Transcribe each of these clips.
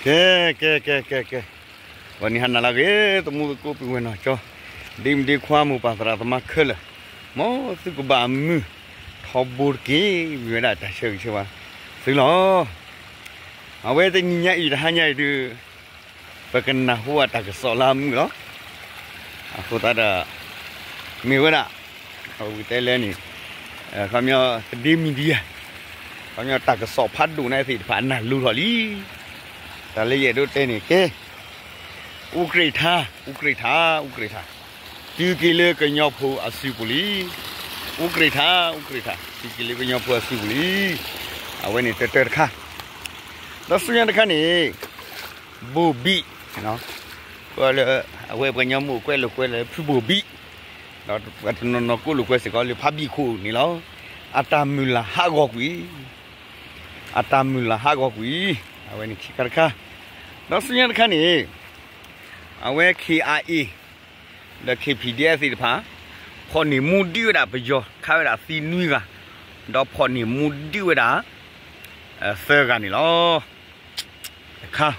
ကဲ ကဲ ကဲ ကဲ ကဲ, ဂီၤနံၤဟါနၤလၢအဂ့ၤ သမူသကိးပုၢ်ဝဲၢ်နီၢ်ကၠီ, ဒ့မုၣ်ဒ့ခွါ မိၢ်ပၢ်သရၣ်သမါခဲလၢာ်, မ်သုကဘၣ်မုာ် ထီဘိတက့ၢ်. မ့ၢ်ဝဲဒၣ်တၢ်ဆၢဂ့ၤဆၢဝါသုလီၤ. အဝဲတနံၤညါအံၤ တဟါညါအံၤဒုး ပကနၢ်ဟူဘၣ်တၢ်ကစီၣ်လၢအမုာ်လီၤ. အဃိသတးဒီး မ့ၢ်ဝဲဒၣ် ပကတဲလဲၣ်န့ၣ် ခီပညီ သတင်းမီဒီယာ ခီပညီ တၢ်ကစီၣ်ဖးဒိၣ်န့ၣ်သ့ၣ်တဖၣ် အနၢ်လိၤထီၣ်လံ. တၢ်လၢယအဲၣ်ဒိးတဲန့ၣ် ကဲ အူကြ့ၣ်ထၣ် အူကြ့ၣ်ထၣ် အူကြ့ၣ်ထၣ် တုၤက့ၤလၢကညီဖိအစုပူၤလံ. အူကြ့ၣ်ထၣ် အူကြ့ၣ်ထၣ် တုၤက့ၤလၢကညီဖိအစုပူၤလံ. အဝဲန့ၣ်တၢတၢတခါ, ဒီးဆူညါတခါန့ၣ် ဘိၣ်ဘံၣ်, အဝဲပှၤကညီမ့ၢ်အိၣ်ကွဲးလိာ်ကွဲး လၢဖုဘိၣ်ဘံၣ်, ဒီးပှၤတနီၤနီၤကိးလိာ်ကွဲးစ့ၢ်ကီးလၢဖးဘံၣ်ခိၣ်န့ၣ်လီၤ. အတၢ်မုၢ်လၢ်ဟးဂီၤကွံာ်, အတၢ်မုၢ်လၢ်ဟးဂီၤကွံာ်, အဝဲန့ၣ်ခံခါတခါ, ဒီးဆူညါတခါန့ၣ် အဝဲ ခ့ၣ်အါအ့ၣ် ဒီး ခ့ၣ်ပံၣ်ဒံၣ်အဲၣ်သ့ၣ်တဖၣ် ဖီၣ်န့ၢ်မူဒံးဝဲဒၣ်ပယီၤ ခးဝဲဒၣ်သံနွံဂၤ, ဒီးဖီၣ်န့ၢ်မူဒံးဝဲဒၣ် သၢဂၤန့ၣ်လီၤ. တခါ,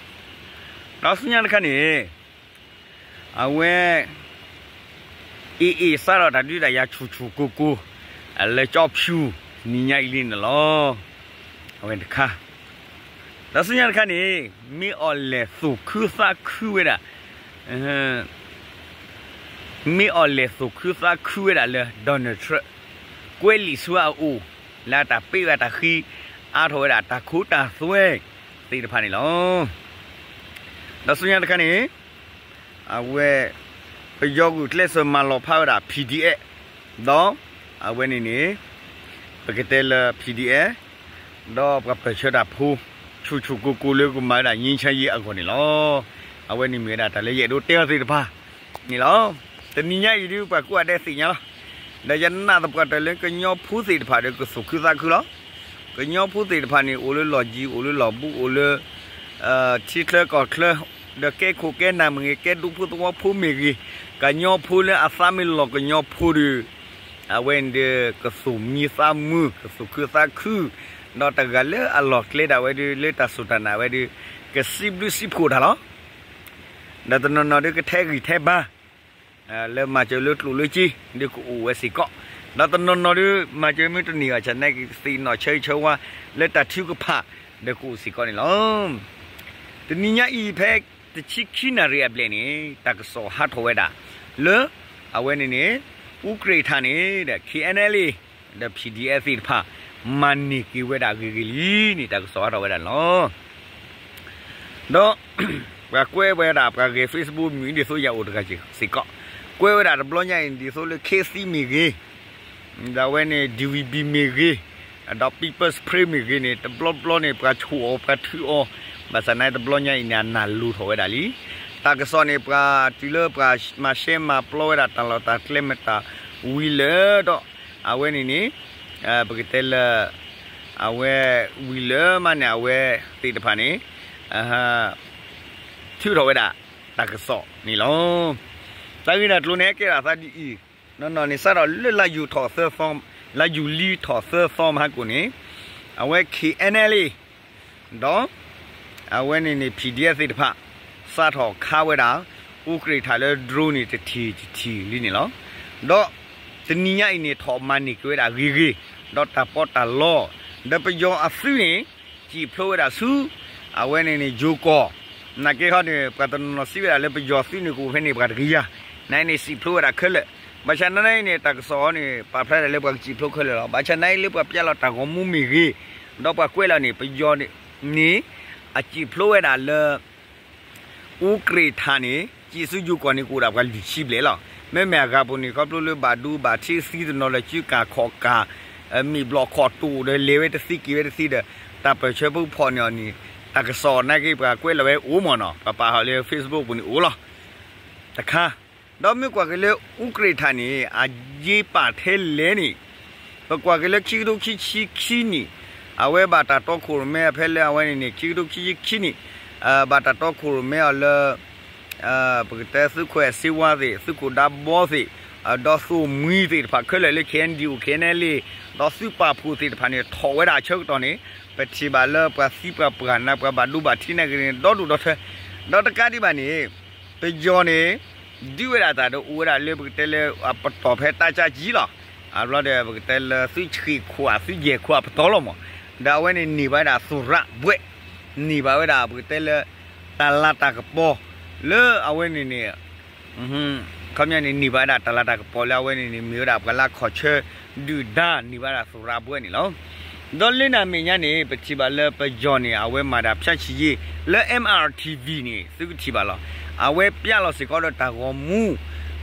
ဒီးဆူညါတခါန့ၣ် အဝဲ အ့ၣ်အ့ၣ် စးထီၣ်တၢ်ဒုးတၢ်ယၤဆူၣ်ဆူၣ်ကိၢ်ကိၢ် လၢကၠီဖၠူ နံၤညါအံၤလံန့ၣ်လီၤ. အဝဲတခါ, ဒီးဆူညါတခါန့ၣ် မ့ၢ်အီၣ်လဲၣ်သူၣ်ခုသးခုဝဲဒၣ် မ့ၢ်အီၣ်လဲၣ်သူၣ်ခုသးခုဝဲဒၣ်လၢ Donald Trump ကွဲးလံာ်ဆူအအိၣ် လၢအတၢ်ပ့ၢ်ဝဲတၢ်ဃံ အါထီၣ်ဝဲဒၣ်တၢ်ခိတၢ်သွဲသ့ၣ်တဖၣ်န့ၣ်လီၤ. ဒီးဆူညါတခါန့ၣ် အဝဲ ပယီၤဂုာ်ကျဲးစၢးမၤလီၤဖးဝဲဒၣ် PDF ဒီး အဝဲန့ၣ်န့ၣ် ပကတဲလၢ PDF ဒီးပှၤပၢၢ်ဆၢတၢ်ဖိ ဆူၣ်ဆူၣ်ကိၢ်ကိၢ်လၢကမၤဝဲဒၣ် ငြိမ်းချမ်းရေး အဂီၢ်န့ၣ်လီၤ. အဝဲန့ၣ်မ့ၢ်ဝဲဒၣ်တၢ်လၢယအဲၣ်ဒိးတဲအီၤသ့ၣ်တဖၣ်န့ၣ်လီၤ. တနံၤညါအံၤဒုး ပှၤကိးဂၤဒဲးသ့ၣ်ညါလီၤ. ဒီးယနာ်သပှၢ်တၢၢ်လၢကညီဖိသ့ၣ်တဖၣ်ဒီး ကသူၣ်ခုသးခုလီၤ. ကညီဖိသ့ၣ်တဖၣ်န့ၣ် အိၣ်လၢလီၢ်ယံၤ အိၣ်လၢလီၢ်ဘူး အိၣ်လၢ ထံချၢကီၢ်ချၢ ဒီးကဲခိၣ်ကဲနၢ်မ့ၢ်ဂ့ၤ ကဲဒူဖိသဝီဖိမ့ၢ်ဂ့ၤ, ကညီဖိလၢအသးမ့ၢ်လီၤကညီဖိဒီး အဝဲန့ၣ်ဒီး ကသူၣ်မံသးမုာ် ကသူၣ်ခုသးခု, ဒီးတဂၤလၢအလီၢ်ကျဲဒၣ်ဝဲဒီး လၢတၢ်စူၢ်တၢ်နာ်ဝဲဒီး ကစံးဘျုးစံးဖှိၣ်တၢ်လီၤ. ဒီးတနီၤနီၤဒီးကထဲဂံၢ်ထဲဘါ လၢမၤစၢၤလၢကျိၣ်လၢစ့ ဒီးကအိၣ်ဝဲစ့ၢ်ကီး, ဒီးတနီၤနီၤဒီး မၤစၢၤမ့ၢ်တန့ၢ်ဘၣ်ဆၣ် နာ်က့သ့ၣ်နီၣ်ဆၢဂ့ၤဆၢဝါ လၢတၢ်ထုကဖၣ် ဒီးကအိၣ်စ့ၢ်ကီးန့ၣ်လီၤ. တနံၤညါအံၤဖဲ တဆံခံနၣ်ရံၣ်အဘျဲၣ်န့ၣ် တၢ်ကစီၣ်ဟးထီၣ်ဝဲဒၣ် လၢ အဝဲန့ၣ်န့ၣ် အူကြ့ၣ်ထၣ်န့ၣ်ဒီး KNLA ဒီး PDF သ့ၣ်တဖၣ် မၤန့ၢ်က့ၤဝဲဒၣ်ဂ့ၤဂ့ၤလံန့ၣ် တၢ်ကစီၣ်ဟးထီၣ်ဝဲဒၣ်န့ၣ်လီၤ. ဒီး ပှၤကွဲးဝဲဒၣ် ပှၤဂဲၤ Facebook မုၢ်ဒ်သိးယအိၣ်တဂၤစ့ၢ်ကီး, ကွဲးဝဲဒၣ်တဘျီညါအံၤ ဒ်သိးလၢ KC မ့ၢ်ဂ့ၤ, ဒီးအဝဲန့ၣ် DVB မ့ၢ်ဂ့ၤ, ဒီး People's Spring မ့ၢ်ဂ့ၤန့ၣ် တဘျီဘျီန့ၣ် ပှၤဆိၣ်အီၤ ပှၤထုးအီၤ, ဘၣ်ဆၣ်နာ်တဘျီညါအံၤန့ၣ် အနၢ်လိၤထီၣ်ဝဲဒၣ်လံ. တၢ်ကစီၣ်န့ၣ် ပှၤတုၤလၢပှၤမၤရှဲမၤပျီဝဲဒၣ်တၢ်လီၢ်တၢ်ကျဲမ့ၢ်တၢ်ဝံၤလၢဒီး အဝဲန့ၣ်န့ၣ် ပကတဲလၢ အဝဲဝံၤလၢမးန့ၣ် အဝဲသ့ၣ်တဖၣ်န့ၣ် ထုးထီၣ်ဝဲဒၣ် တၢ်ကစီၣ်န့ၣ်လီၤ. တၢ်ဂ့ၢ်တၢ်ကျိၤန့ၣ် ကဲဒၣ်သးဒ်အံၤ, နီၢ်နီၢ်န့ၣ် စးထီၣ်လၢလါယူၤထီၣ်သၢသီ, လါယူၤလံထီၣ်သၢသီမဟါကိၣ်န့ၣ် အဝဲ KNLA ဒီး အဝဲန့ၣ်န့ၣ် PDF သ့ၣ်တဖၣ် စးထီၣ်ခးဝဲဒၣ် အူကြ့ၣ်ထၣ်လၢ drone န့ၣ် တထံၣ်တထံၣ်လံန့ၣ်လီၤ. ဒီး တနံၤညါအံၤန့ၣ် ထီၣ်မၤန့ၢ်က့ၤဝဲဒၣ်ဂ့ၤဂ့ၤ, ဒီးတၢ်ပီးတၢ်လီ ဒီးပယီၤအသုးန့ၣ် စံၣ်ဖျိဝဲဒၣ်ဆူ အဝဲန့ၣ်န့ၣ် ယိၤကီၢ်, နာ်က့ဟီန့ၣ် ပှၤတနီၤနီၤစံးဝဲဒၣ်လၢပယီၤသုးန့ၣ် ကအိၣ်ဖဲန့ၣ်ပှၤတကယၤ, နာ်အံၤန့ၣ် စံၣ်ဖျိဝဲဒၣ်ခဲလၢာ်, ဘၣ်ဆၣ်နာ်အံၤန့ၣ် တၢ်ကစီၣ်အံၤန့ၣ် ပာ်ဖျါဒၣ်လၢပှၤကစံၣ်ဖျိခဲလၢာ်လီၤ. ဘၣ်ဆၣ်နာ်အံၤလၢပှၤပျဲလီၤတၢ်ဂီၤမူမ့ၢ်ဂ့ၤ, ဒီးပှၤကွဲးလီၤန့ၣ် ပယီၤန့ၣ် အစံၣ်ဖျိဝဲဒၣ်လၢ အူကြ့ၣ်ထၣ်န့ၣ် စံၣ်ဆူယိၤကီၢ်န့ၣ် ကအိၣ်ဒၣ်ပှၤလွံၢ်ဆံဘျဲၣ်လီၤ. မ့မ့ၢ်အဂၤပူၤန့ၣ် ခီဖျိလၢဘၣ်ဒူဘၣ်ထံးသံတနီၤလၢ စုကၢ်ခီၣ်ကၢ် မ့ၢ်ဘျီၣ်ခီၣ်တိာ်ဒီး လဲၤဝဲတသ့က့ၤဝဲတသ့ဒီး တၢ်ပၢၢ်ဆၢဖိဖီၣ်န့ၢ်အီၤန့ၣ် တၢ်ကစီၣ်နာ်က့ ပှၤကွဲးလီၤဝဲအိၣ်မ့ၢ်နီၤ ပှၤပာ်ဟီၣ်လၢ Facebook ပူၤန့ၣ်အိၣ်လီၤ. တခါ ဒီးမ့ၢ်ကွၢ်က့ၤလၢအူကြ့ၣ်ထၣ်န့ၣ် အယ့ပာ်ထဲလဲၣ်န့ၣ် ပကွၢ်က့ၤလၢခံကထိခံဆံခံနံၣ် အဝဲဘၣ်တၢ်တီခိၣ်ရိၣ်မဲအဖဲလၢအဝဲန့ၣ်န့ၣ် ခံကထိခံဆံခံနံၣ် ဘၣ်တၢ်တီခိၣ်ရိၣ်မဲအီၤလၢ ပကတဲသုးခိၣ်အဲၣ်စ့ဝါသ့ၣ် သုးခိၣ်ဒါဘီသ့ၣ် ဒီးသိၣ်မှံသ့ၣ်တဖၣ်ခဲလၢာ်လၢ KNDO KNLA ဒီးသုးပာ်ဖှိၣ်သ့ၣ်တဖၣ်န့ၣ် ထီၣ်ဝဲဒၣ်အဆၢကတီၢ်န့ၣ် ပထံၣ်ဘၣ်လၢပှၤသံပှၤပှၢ်နၤ ပှၤဘၣ်ဒိဘၣ်ထံးနာ်က့န့ၣ် ဒီဒူၣ်ဒီထၢ, ဒီးတကးဒံးဘၣ်န့ၣ် ပယီၤန့ၣ် ဒုးဝဲဒၣ်တၢ်ဒီးအိၣ်ဝဲဒၣ်လၢပကတဲလၢ အပတီၢ်ဖဲတၢ်ကၢကံလီၤ. အဘျီဒီးပကတဲလၢသုဆံးခိၣ် သုယဲၢ်ခိၣ်အပတီၢ်လီၤမး, ဒီးအဝဲန့ၣ်န့ၢ်ဘၣ်ဝဲဒၣ်သူၣ်ရၣ်ဘှဲၣ်, န့ၢ်ဘၣ်ဝဲဒၣ်ပကတဲလၢ တၢ်လၤတၢ်ကပီၤ လၢအဝဲန့ၣ်န့ၣ် ခီပညီန့ၣ် န့ၢ်ဘၣ်ဝဲဒၣ်တၢ်လၤတၢ်ကပီၤလၢအဝဲန့ၣ်န့ၣ် မ့ၢ်ဝဲဒၣ်ပှၤလၢခီၣ်ဆၢဒုၣ်ဒါ န့ၢ်ဘၣ်ဝဲဒၣ်သူၣ်ရၣ်ဘှဲၣ်န့ၣ်လီၤ. ဒီးလၢနၤမဲာ်ညါန့ၣ် ပထံၣ်ဘၣ်လၢပယီၤန့ၣ် အဝဲမၤတၢ်ဖၠၣ်ဆံးယ့ လၢ M R T V န့ၣ် သုကထံၣ်ဘၣ်လီၤ. အဝဲပျဲလီၤစ့ၢ်ကီးဒီးတၢ်ဂီၤမူ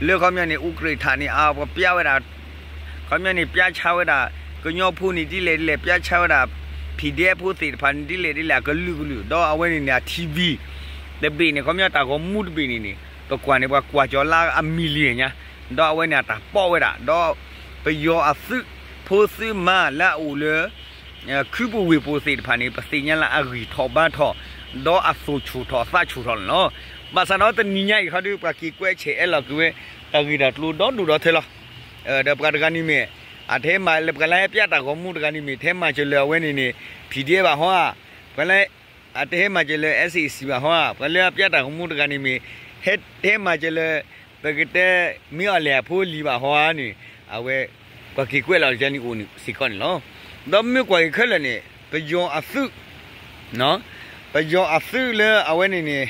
လၢခီပညီန့ၣ် အူကြ့ၣ်ထးန့ၣ် အပျဲဝဲဒၣ် ခီပညီန့ၣ် ပျဲဆါဝဲဒၣ် ကညီဖိန့ၣ်ဒ်လဲၣ်ဒ်လဲၣ် ပျဲဆါဝဲဒၣ် P D F ဖိသ့ၣ်တဖၣ်န့ၣ် ဒ်လဲၣ်ဒ်လဲၣ် အကလုာ်ကလုာ် ဒီးအဝဲန့ၣ်န့ၣ် T V တဘ့ၣ်န့ၣ် ခီပညီတၢ်ဂီၤမူတဘ့ၣ်န့ၣ်န့ၣ် ပကွၢ်န့ၣ် ပှၤကွၢ်ကၠီၤလၢအ million ညါ, ဒီးအဝဲန့ၣ်အတၢ်ပီၣ်ဝဲဒၣ် ဒီးပယီၤအသုးဖိသုးမါလၢအအိၣ်လၢ ခုပူၤဝ့ၢ်ပူၤသ့ၣ်တဖၣ်န့ၣ် ပသ့ၣ်ညါလၢအဂံၢ်ထီၣ်ဘါထီၣ် ဒီးအသူၣ်ဆူၣ်ထီၣ်သးဆူၣ်ထီၣ်န့ၣ်လီၤ. ဘၣ်ဆၣ်ဒီးတနံၤညါအံၤခီဒီး ပှၤက့ၤကွဲးဆဲးအဲၣ်လီၤက့ၤဝဲ တၢ်ဂ့ၢ်တၢ်ကျိၤဒီဒူၣ်ဒီထၢလီၤ. ဒီးပှၤတဂၤန့ၣ်မ့ၢ် အတဟဲမၤလၢပှၤလၢဟဲပျဲတၢ်ဂီၤမူတဂၤန့ၣ်မ့ၢ် တဟဲမၤစၢၤလၢအဝဲန့ၣ်န့ၣ် P D F ဘၣ်ဟီဧါ, ပှၤလၢ အတဟဲမၤစၢၤလၢ S A C ဘၣ်ဟီဧါ, ပှၤလၢအပျဲတၢ်ဂီၤမူတဂၤန့ၣ်မ့ၢ် ဟဲ တဟဲမၤစၢၤလၢ ပကတဲ မ့ၢ်အီၤလဲၣ်အဖိလံၤဘၣ်ဟီဧါန့ၣ် အဝဲ ပှၤက့ၤကွဲးလီၤန့ၣ်အိၣ်န့ၣ်စ့ၢ်ကီးန့ၣ်လီၤ. ဒီးမ့ၢ်ကွၢ်က့ၤခဲလၢာ်န့ၣ် ပယီၤအသုး ပယီၤအသုးလၢအဝဲန့ၣ်န့ၣ်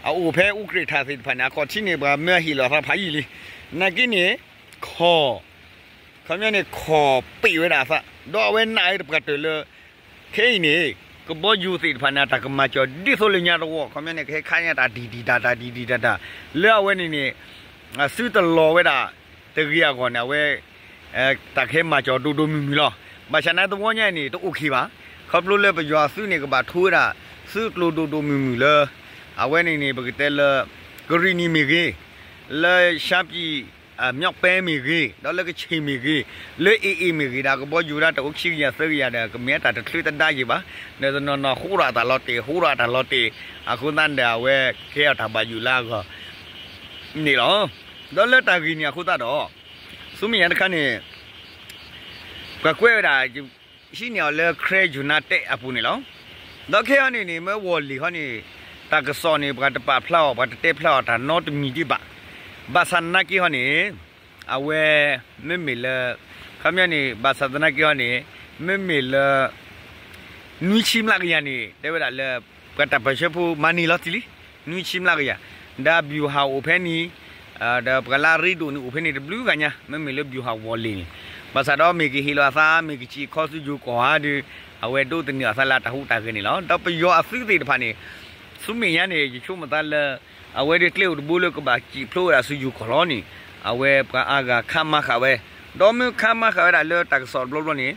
အအိၣ်ဖဲအူကြ့ၣ်ထးသ့ၣ်တဖၣ်န့ၣ် အခီၣ်ထံးန့ၣ် ပှၤမၢဟ့ၣ်လီၤသးဖးယံာ်လံ. နာ်က့န့ၣ် ခီၣ် ခီပညီန့ၣ် ခီၣ်ပ့ၢ်ဝဲဒၣ်အသး ဒီးအဝဲနာ်ဝဲတပှၢ်တၢၢ်လၢ ခဲအံၤန့ၣ် ကဘီယူၤသ့ၣ်တဖၣ်န့ၣ် အတၢ်ကမၤစၢၤဒ်သိးလၢညါတဝီ ခီပညီန့ၣ် ကဟဲခါညါတၢ်ဒံးဒံးတၢ်တၢ်ဒံးဒံးတၢ်တၢ် လၢအဝဲန့ၣ်န့ၣ် အစုတလီၤဝဲဒၣ် တဂ့ၤအဂီၢ်န့ၣ် အဝဲ တၢ်ကဟဲမၤစၢၤဒိၣ်ဒိၣ်မုၢ်မုၢ်လီၤ. ဘၣ်ဆၣ်န့ၣ်တဝီညါန့ၣ် တအိၣ်ခံဘၣ်. ခီဖျိလၢပယီၤအသုးန့ၣ် ကဘၣ်ထိဝဲဒၣ် သုးကျိၤဒိၣ်ဒိၣ်မုၢ်မုၢ်လၢ အဝဲန့ၣ်န့ၣ် ပကတဲလၢ ကရံၣ်နံၤမ့ၢ်ဂ့ၤ, လၢ ရှမ်းပြည် မြောက်ပိုင်း မ့ၢ်ဂ့ၤ, ဒီးလၢကခ့ၣ်မ့ၢ်ဂ့ၤ, လၢ A A မ့ၢ်ဂ့ၤဒီး ကဘီယူၤဒၣ်တအိၣ်ခံကယၤသၢကယၤဒီး ကမ့ၢ်အတၢ်တချုးတဒါယံၤဘၣ်. ဒီးတနီၤနီၤ ဟူးထီၣ်အတၢ်လီၤတဲာ် ဟူးထီၣ်အတၢ်လီၤတဲာ် အဃိသတးဒီး အဝဲကဲထီၣ်တၢ်ဘၣ်ယိၣ်လၢအဂီၢ်န့ၣ်လီၤ. ဒီးလၢတၢ်ဂ့ၢ်န့ၣ်အဃိသတးဒီး ဆူမဲာ်ညါတခါန့ၣ် ပှၤကွဲးဝဲဒၣ် ဟံးန့ၢ်အီၤလၢ Karen United အပူၤန့ၣ်လီၤ. ဒီးခဲအံၤန့ၣ်န့ၣ် မ့ၢ်ဝီၢ်လံၢ်ဟီန့ၣ် တၢ်ကစီၣ်န့ၣ် ပှၤတပာ်ဖျါအီၤ ပှၤတတဲဖျါအီၤတၢ်နီတမံၤဒံးဘၣ်. ဘၣ်ဆၣ်သနာ်က့ဟီန့ၣ် အဝဲ မ့မ့ၢ်လၢ ခီပညီန့ၣ် ဘၣ်ဆၣ်သနာ်က့ဟီန့ၣ် မ့မ့ၢ်လၢ နွံဆံမျးကယၤန့ၣ် တဲဝဲဒၣ်လၢ ပှၤတၢ်ပၢၢ်ဆၢဖိမၤန့ၢ်လီၤတံၢ်လံ, နွံဆံမျးကယၤ, ဒီး ဗျူဟာ အိၣ်ဖဲန့ၣ်, ဒီးပှၤလၢအရ့ဒိၣ်န့ၣ်အိၣ်ဖဲန့ၣ်တဘျုးဂၤညါ, မ့မ့ၢ်လၢ ဗျူဟာ ဝီၢ်လံၢ်န့ၣ်, ဘၣ်ဆၣ်ဒီးမ့ၢ်ကဟ့ၣ်လီၤအသး မ့ၢ်ကစံၣ်ခီဆူယိၤကီၢ်ဧါဒီး အဝဲဒိးသန့ၤအသးလၢတၢ်ဟူးတၢ်ဂဲၤန့ၣ်လီၤ. ဒီးပယီၤအသုးသ့ၣ်တဖၣ်န့ၣ် ဆူမဲာ်ညါန့ၣ် ယဆိကမိၣ်သးလၢ အဝဲဒၣ်ကျဲအိၣ်တဘိလၢကဘၣ်စံၣ်ဖျိဝဲဒၣ်ဆူယိၤကီၢ်လီၤန့ၣ်, အဝဲပှၤအါဂၤခါမၤဃာ်ဝဲ, ဒီးမ့ၢ်ခါမၤဃာ်ဝဲဒၣ်လၢတၢ်ကစီၣ်တဘျီဘျီန့ၣ်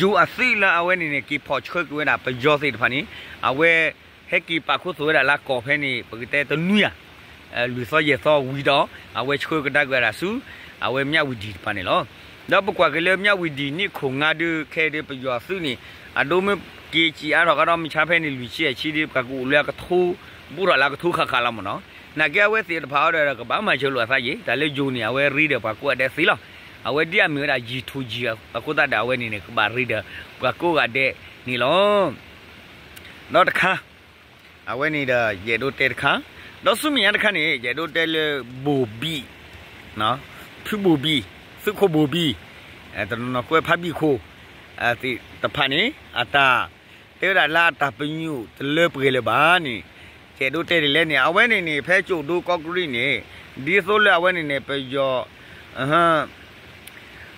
ယိၤအသုးလၢအဝဲန့ၣ်န့ၣ် က့ၤဖီၣ်ဆှၢက့ၤဝဲဒၣ်ပယီၤသ့ၣ်တဖၣ်န့ၣ် အဝဲ ဟဲက့ၤပာ်ခူသူၣ်ဝဲဒၣ်လၢကီၢ်ဖဲန့ၣ် ပကတဲတနွံဧါ, လွံၢ်သီယဲၢ်သီဝံၤဒီး အဝဲဆှၢကဒါက့ၤဝဲဒၣ်ဆူ အဝဲမၠးဝံၤဒံၣ်တဖၣ်န့ၣ်လီၤ. ဒီးပကွၢ်က့ၤလၢမၠးဝံၤဒံၣ်န့ၣ်ခိၣ်ငါဒုး ခဲအံၤဒုးပယီၤအသုးန့ၣ် အဒိမ့ၢ်က့ၤစံၣ်အါထီၣ်ကဒီးမုၢ်ဆါဖဲန့ၣ် လွံၢ်ဆံအဆံဒီး ပှၤကအိၣ်လၢအကထိ ဘူးထီၣ်လၢအကထိဃၣ်ဃၣ်လီၤမ့ၢ်နီၤ. နာ်က့အဝဲသ့ၣ်တဖၣ်အံၤဒီး ကဘၣ်မၤစၢၤလိာ်အသးယံၤ တၢ်လၢယိၤန့ၣ် အဝဲရ့ဒီးပှၤကိးဂၤဒဲးသ့လီၤ. အဝဲဒ်အမ့ၢ်ဝဲဒၣ် ယံၤထူယံၤ အဃိသတးဒီး အဝဲန့ၣ်န့ၣ် ကဘၣ်ရ့ဒီးပှၤကိးဂၤဒဲးန့ၣ်လီၤ. ဒီးတခါ အဝဲန့ၣ်ဒီး ယအဲၣ်ဒိးတဲတခါ, ဒီးဆူမဲာ်ညါတခါန့ၣ် ယအဲၣ်ဒိးတဲလၢ ဘိၣ်ဘံၣ်, ဖုဘိၣ်ဘံၣ်, သုးခိၣ်ဘိၣ်ဘံၣ်, တနီၤနီၤကွဲးဖးဘံၣ်ခိၣ် သ့ၣ်တဖၣ်န့ၣ် အတၢ်တဲဝဲဒၣ်လၢအတၢ်ပညိၣ်တလၢပှဲၤလၢၤဘၣ်န့ၣ် ယအဲၣ်ဒိးတဲဒ်လဲၣ်န့ၣ် အဝဲန့ၣ်န့ၣ် ဖဲကၠိၣ်ဒိကီးကရံၣ်န့ၣ် ဒ်သိးလၢအဝဲန့ၣ်န့ၣ် ပယီၤ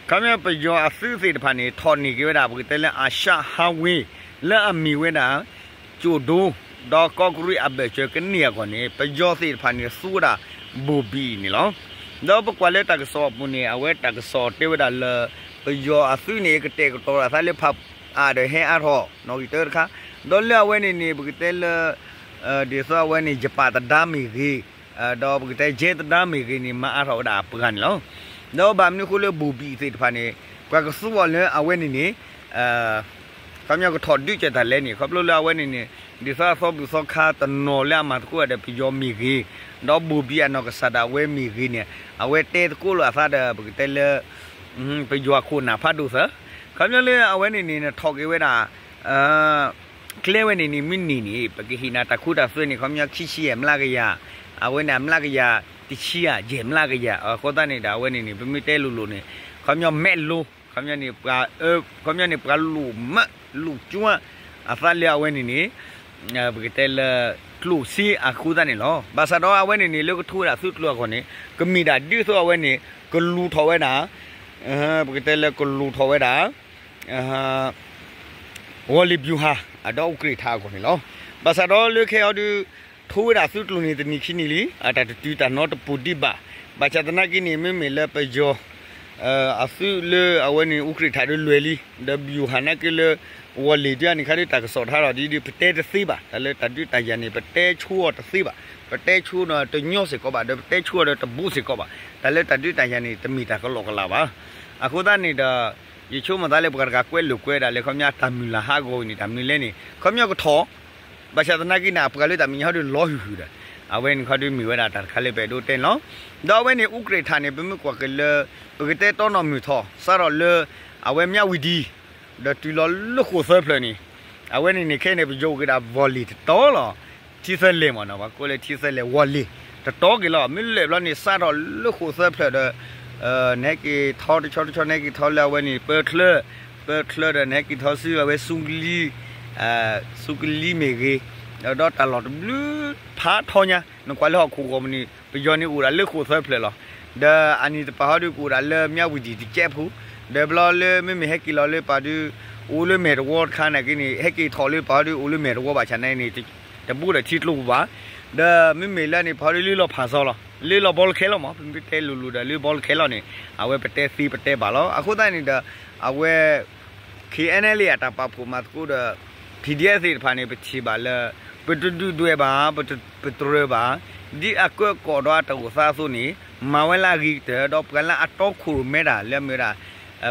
ခီပညီပယီၤအသုးသ့ၣ်တဖၣ်န့ၣ် ထီၣ်န့ၢ်က့ၤဝဲဒၣ် ပကတဲလၢ အာရှ highway လၢအမ့ၢ်ဝဲဒၣ် ကၠိၣ်ဒိ ဒီးကီးကရံၣ်အဘၢၣ်စၢၤကန့ၢ်အဂီၢ်န့ၣ် ပယီၤသ့ၣ်တဖၣ်န့ၣ် သူဝဲဒၣ် ဘိၣ်ဘံၣ်န့ၣ်လီၤ. ဒီးပကွၢ်လၢတၢ်ကစီၣ်အပူၤန့ၣ် အဝဲတၢ်ကစီၣ်တဲဝဲဒၣ်လၢ ပယီၤအသုးန့ၣ် ကတဲာ်ကတီၤအသးလၢဖးအါဒီးဟဲအါထီၣ် နီၣ်ဂံၢ်တၢတခါ, ဒီးလၢအဝဲန့ၣ်န့ၣ် ပကတဲလၢ ဒ်သိးအဝဲန့ၣ် ယပၣ်သဒါမ့ၢ်ဂ့ၤ, ဒီးပကတဲ jet သဒါမ့ၢ်ဂ့ၤန့ၣ် မၤအါထီၣ်ဝဲဒၣ်အပှၤန့ၣ်လီၤ. ဒီးဘၣ်မနုၤအဃိလၢ ဘိၣ်ဘံၣ်သ့ၣ်တဖၣ်န့ၣ် ပှၤကသူအီၤလၢအဝဲန့ၣ်န့ၣ် ခီပညီကထီၣ်ဒုးကၢၢ်တၢ်လဲၣ်န့ၣ် ခီဖျိလၢအဝဲန့ၣ်န့ၣ် ဒ်သိးအသီဘူၣ်သီခါတနီၤလၢအမၤသကိးဒီးပယီၤမ့ၢ်ဂ့ၤ, ဒီးဘိၣ်ဘံၣ်အနီၢ်ကစၢ်ဒၣ်ဝဲမ့ၢ်ဂ့ၤန့ၣ် အဝဲတဲသကိးလိာ်အသးဒီး ပကတဲလၢ ပယီၤအခိၣ်နၢ်ဖးဒိၣ်သၢ, ခီပညီလၢအဝဲန့ၣ်န့ၣ် ထီၣ်က့ၤဝဲဒၣ် ကျဲဝဲန့ၣ်န့ၣ် မုၢ်နံၤန့ၣ် ပကဟ့ၣ်နၤတၢ်ခိတၢ်သွဲန့ၣ် ခီပညီခံဆံယဲၢ်မျးကယၤ, အဝဲန့ၣ်အမျးကယၤ တဆံယဲၢ်မျးကယၤ, အဃိသတးန့ၣ်ဒီး အဝဲန့ၣ်န့ၣ် ပမ့ၢ်တဲလိၤလိၤန့ၣ် ခီပညီမဲးလိၤ ခီပညီန့ၣ် ပှၤအၢ ခီပညီန့ၣ် ပှၤလိၣ်မးလိၣ်ကၠွ အသးလၢအဝဲန့ၣ်န့ၣ် ပကတဲလၢ ကျိၣ်စ့အဃိသတးန့ၣ်လီၤ. ဘၣ်ဆၣ်ဒီးအဝဲန့ၣ်န့ၣ် လၢကထိဝဲဒၣ်သုးကျိၤအဂီၢ်န့ၣ် ကမ့ၢ်ဒၣ်ဒ်သိးအဝဲန့ၣ် ကလူၤထီၣ်ဝဲဒၣ် ပကတဲလၢကလူၤထီၣ်ဝဲဒၣ် ဝီၤလ့ၤဘျူၤဟၣ် အဒီးအူကြ့ၣ်ထးအဂီၢ်န့ၣ်လီၤ. ဘၣ်ဆၣ်ဒီးလၢခဲအံၤဒုး ထိဝဲဒၣ်သုးကျိၤန့ၣ် တနံၤခံနံၤလံ အတၢ်တတုၤတၢ်နီတပူၤဒံးဘၣ်. ဘၣ်ဆၣ်သနာ်က့န့ၣ် မ့မ့ၢ်လၢပယီၤ အသုးလၢအဝဲန့ၣ် အူကြ့ၣ်ထးဒုးလွဲၢ်လံ ဒီးဘျူၤဟၣ်နာ်က့လၢ ဝီၤလ့ၤဒုးန့ၣ်ခါဒုး တၢ်ကစီၣ်ထါထီၣ်ဒ်ဒုး ပတဲတသ့ဘၣ်. တၢ်လၢတၢ်ဒုးတၢ်ယၤန့ၣ် ပတဲဆိအီၤတသ့ဘၣ်. ပတဲဆိဒီးတညီစ့ၢ်ကီးဘၣ် ဒီးပတဲဆိအီၤဒီးတဘူးစ့ၢ်ကီးဘၣ်. တၢ်လၢတၢ်ဒုးတၢ်ယၤန့ၣ် တမ့ၢ်တၢ်ကလီကလီဘၣ်. အဃိသတးန့ၣ်ဒီး ယဆိကမိၣ်သးလၢပှၤတဂၤကွဲးလိာ်ကွဲးဒၣ်လၢ ခီပညီတၢ်မုၢ်လၢ်ဟးဂီၤန့ၣ် တၢ်မနုၤလဲၣ်န့ၣ် ခီပညီကထီၣ် ဘၣ်ဆၣ်သနာ်က့န့ၣ် အပှၤလၢတၢ်မဲာ်ညါဟီဒုးလီၤဟုၣ်ဟုၣ်ဒီး အဝဲန့ၣ်ခီဒုးမ့ၢ်ဝဲဒၣ်တၢ်တခါလၢပအဲၣ်ဒိးတဲန့ၣ်လီၤ. ဒီးအဝဲန့ၣ် အူကြ့ၣ်ထးန့ၣ် ပမ့ၢ်ကွၢ်က့ၤလၢ ပကတဲတီနီၢ်မုၢ်ထီၣ် စးထီၣ်လၢ အဝဲမၠးဝံၤဒံ ဒီးတုၤလီၤလၢဃိာ်သၢဖျၢၣ်န့ၣ် အဝဲန့ၣ်န့ၣ်ခဲအံၤန့ၣ် ပယီၤအိၣ်က့ၤဒၣ်ဝီၤလ့ၤတတီၤလီၤ. ထံသၢလဲၢ်မ့ၢ်နီၤ ပှၤကိးလၢထံသၢလဲၢ်ဝီၤလ့ၤ တတီၤက့ၤလီၤ. မ့ၢ်လဲၣ်ဘျီန့ၣ် စးထီၣ်လၢဃိာ်သၢဖျၢၣ်ဒီး နဟဲက့ၤထီတဆီတဆီ နဟဲက့ၤထီလၢအဝဲန့ၣ် ပၢချၢ ပၢချၢဒီး နဟဲက့ၤထီဆူအဝဲဆူကလံ ဆူကလံမ့ၢ်ဂ့ၤ, ဒီးတၢ်လီၢ်တဘျုးဖးထီညါ နကွၢ်လၢဟီၣ်ခိၣ်ဂီၤမနုၤ ပယီၤန့ၣ်အိၣ်ဒၣ်လၢဃိာ်သၢဖျၢၣ်လီၤ. ဒီးအနံၣ်တပၤဟီဒုးကအိၣ်ဒၣ်လၢမၠးဝံၤဒံၣ်တကဲးဖိ, ဒီးဘျီလၢမ့မ့ၢ်ဟဲက့ၤလီၤလၢပၤဒုး အိၣ်လၢမဲာ်တဝီတခါနာ်က့န့ၣ် ဟဲက့ၤထီၣ်လၢပၤဟီဒုး အိၣ်လၢမဲာ်တဝီဘၣ်ဆၣ်နာ်က့န့ၣ် တဘူးဒီးထံကျိပူၤဘၣ်. ဒီးမ့မ့ၢ်လၢန့ၣ် ပၤဟီဒုးလၢလီၤဖးစီလီၤ လၢလီၤဘီလၢခဲလီၤမး ပမ့ၢ်တဲလိၤလိၤဒီးလၢဘီလၢခဲလီၤန့ၣ် အဝဲပတဲသ့ပတဲဘၣ်လီၤ. အဃိသတးန့ၣ်ဒီး အဝဲ ခ့ၣ်အဲၣ်အဲၣ်လ့ၣ် အတၢ်ပာ်ဖှိၣ်မၤသကိးဒီး PDF သ့ၣ်တဖၣ်န့ၣ် ပထံၣ်ဘၣ်လၢ ပတဒုၣ်ဒွဲၣ်ဘၣ် ပတြၢၤဘၣ် ဒ်အကၢကီၢ်ဒီးအတၢ်အိၣ်သးအသိးန့ၣ် မၤဝဲလၢအဂ့ၤကတၢၢ် ဒီးပှၤလၢအတီခိၣ်ရိၣ်မဲတၢ်လၢအမ့ၢ်ဝဲဒၣ်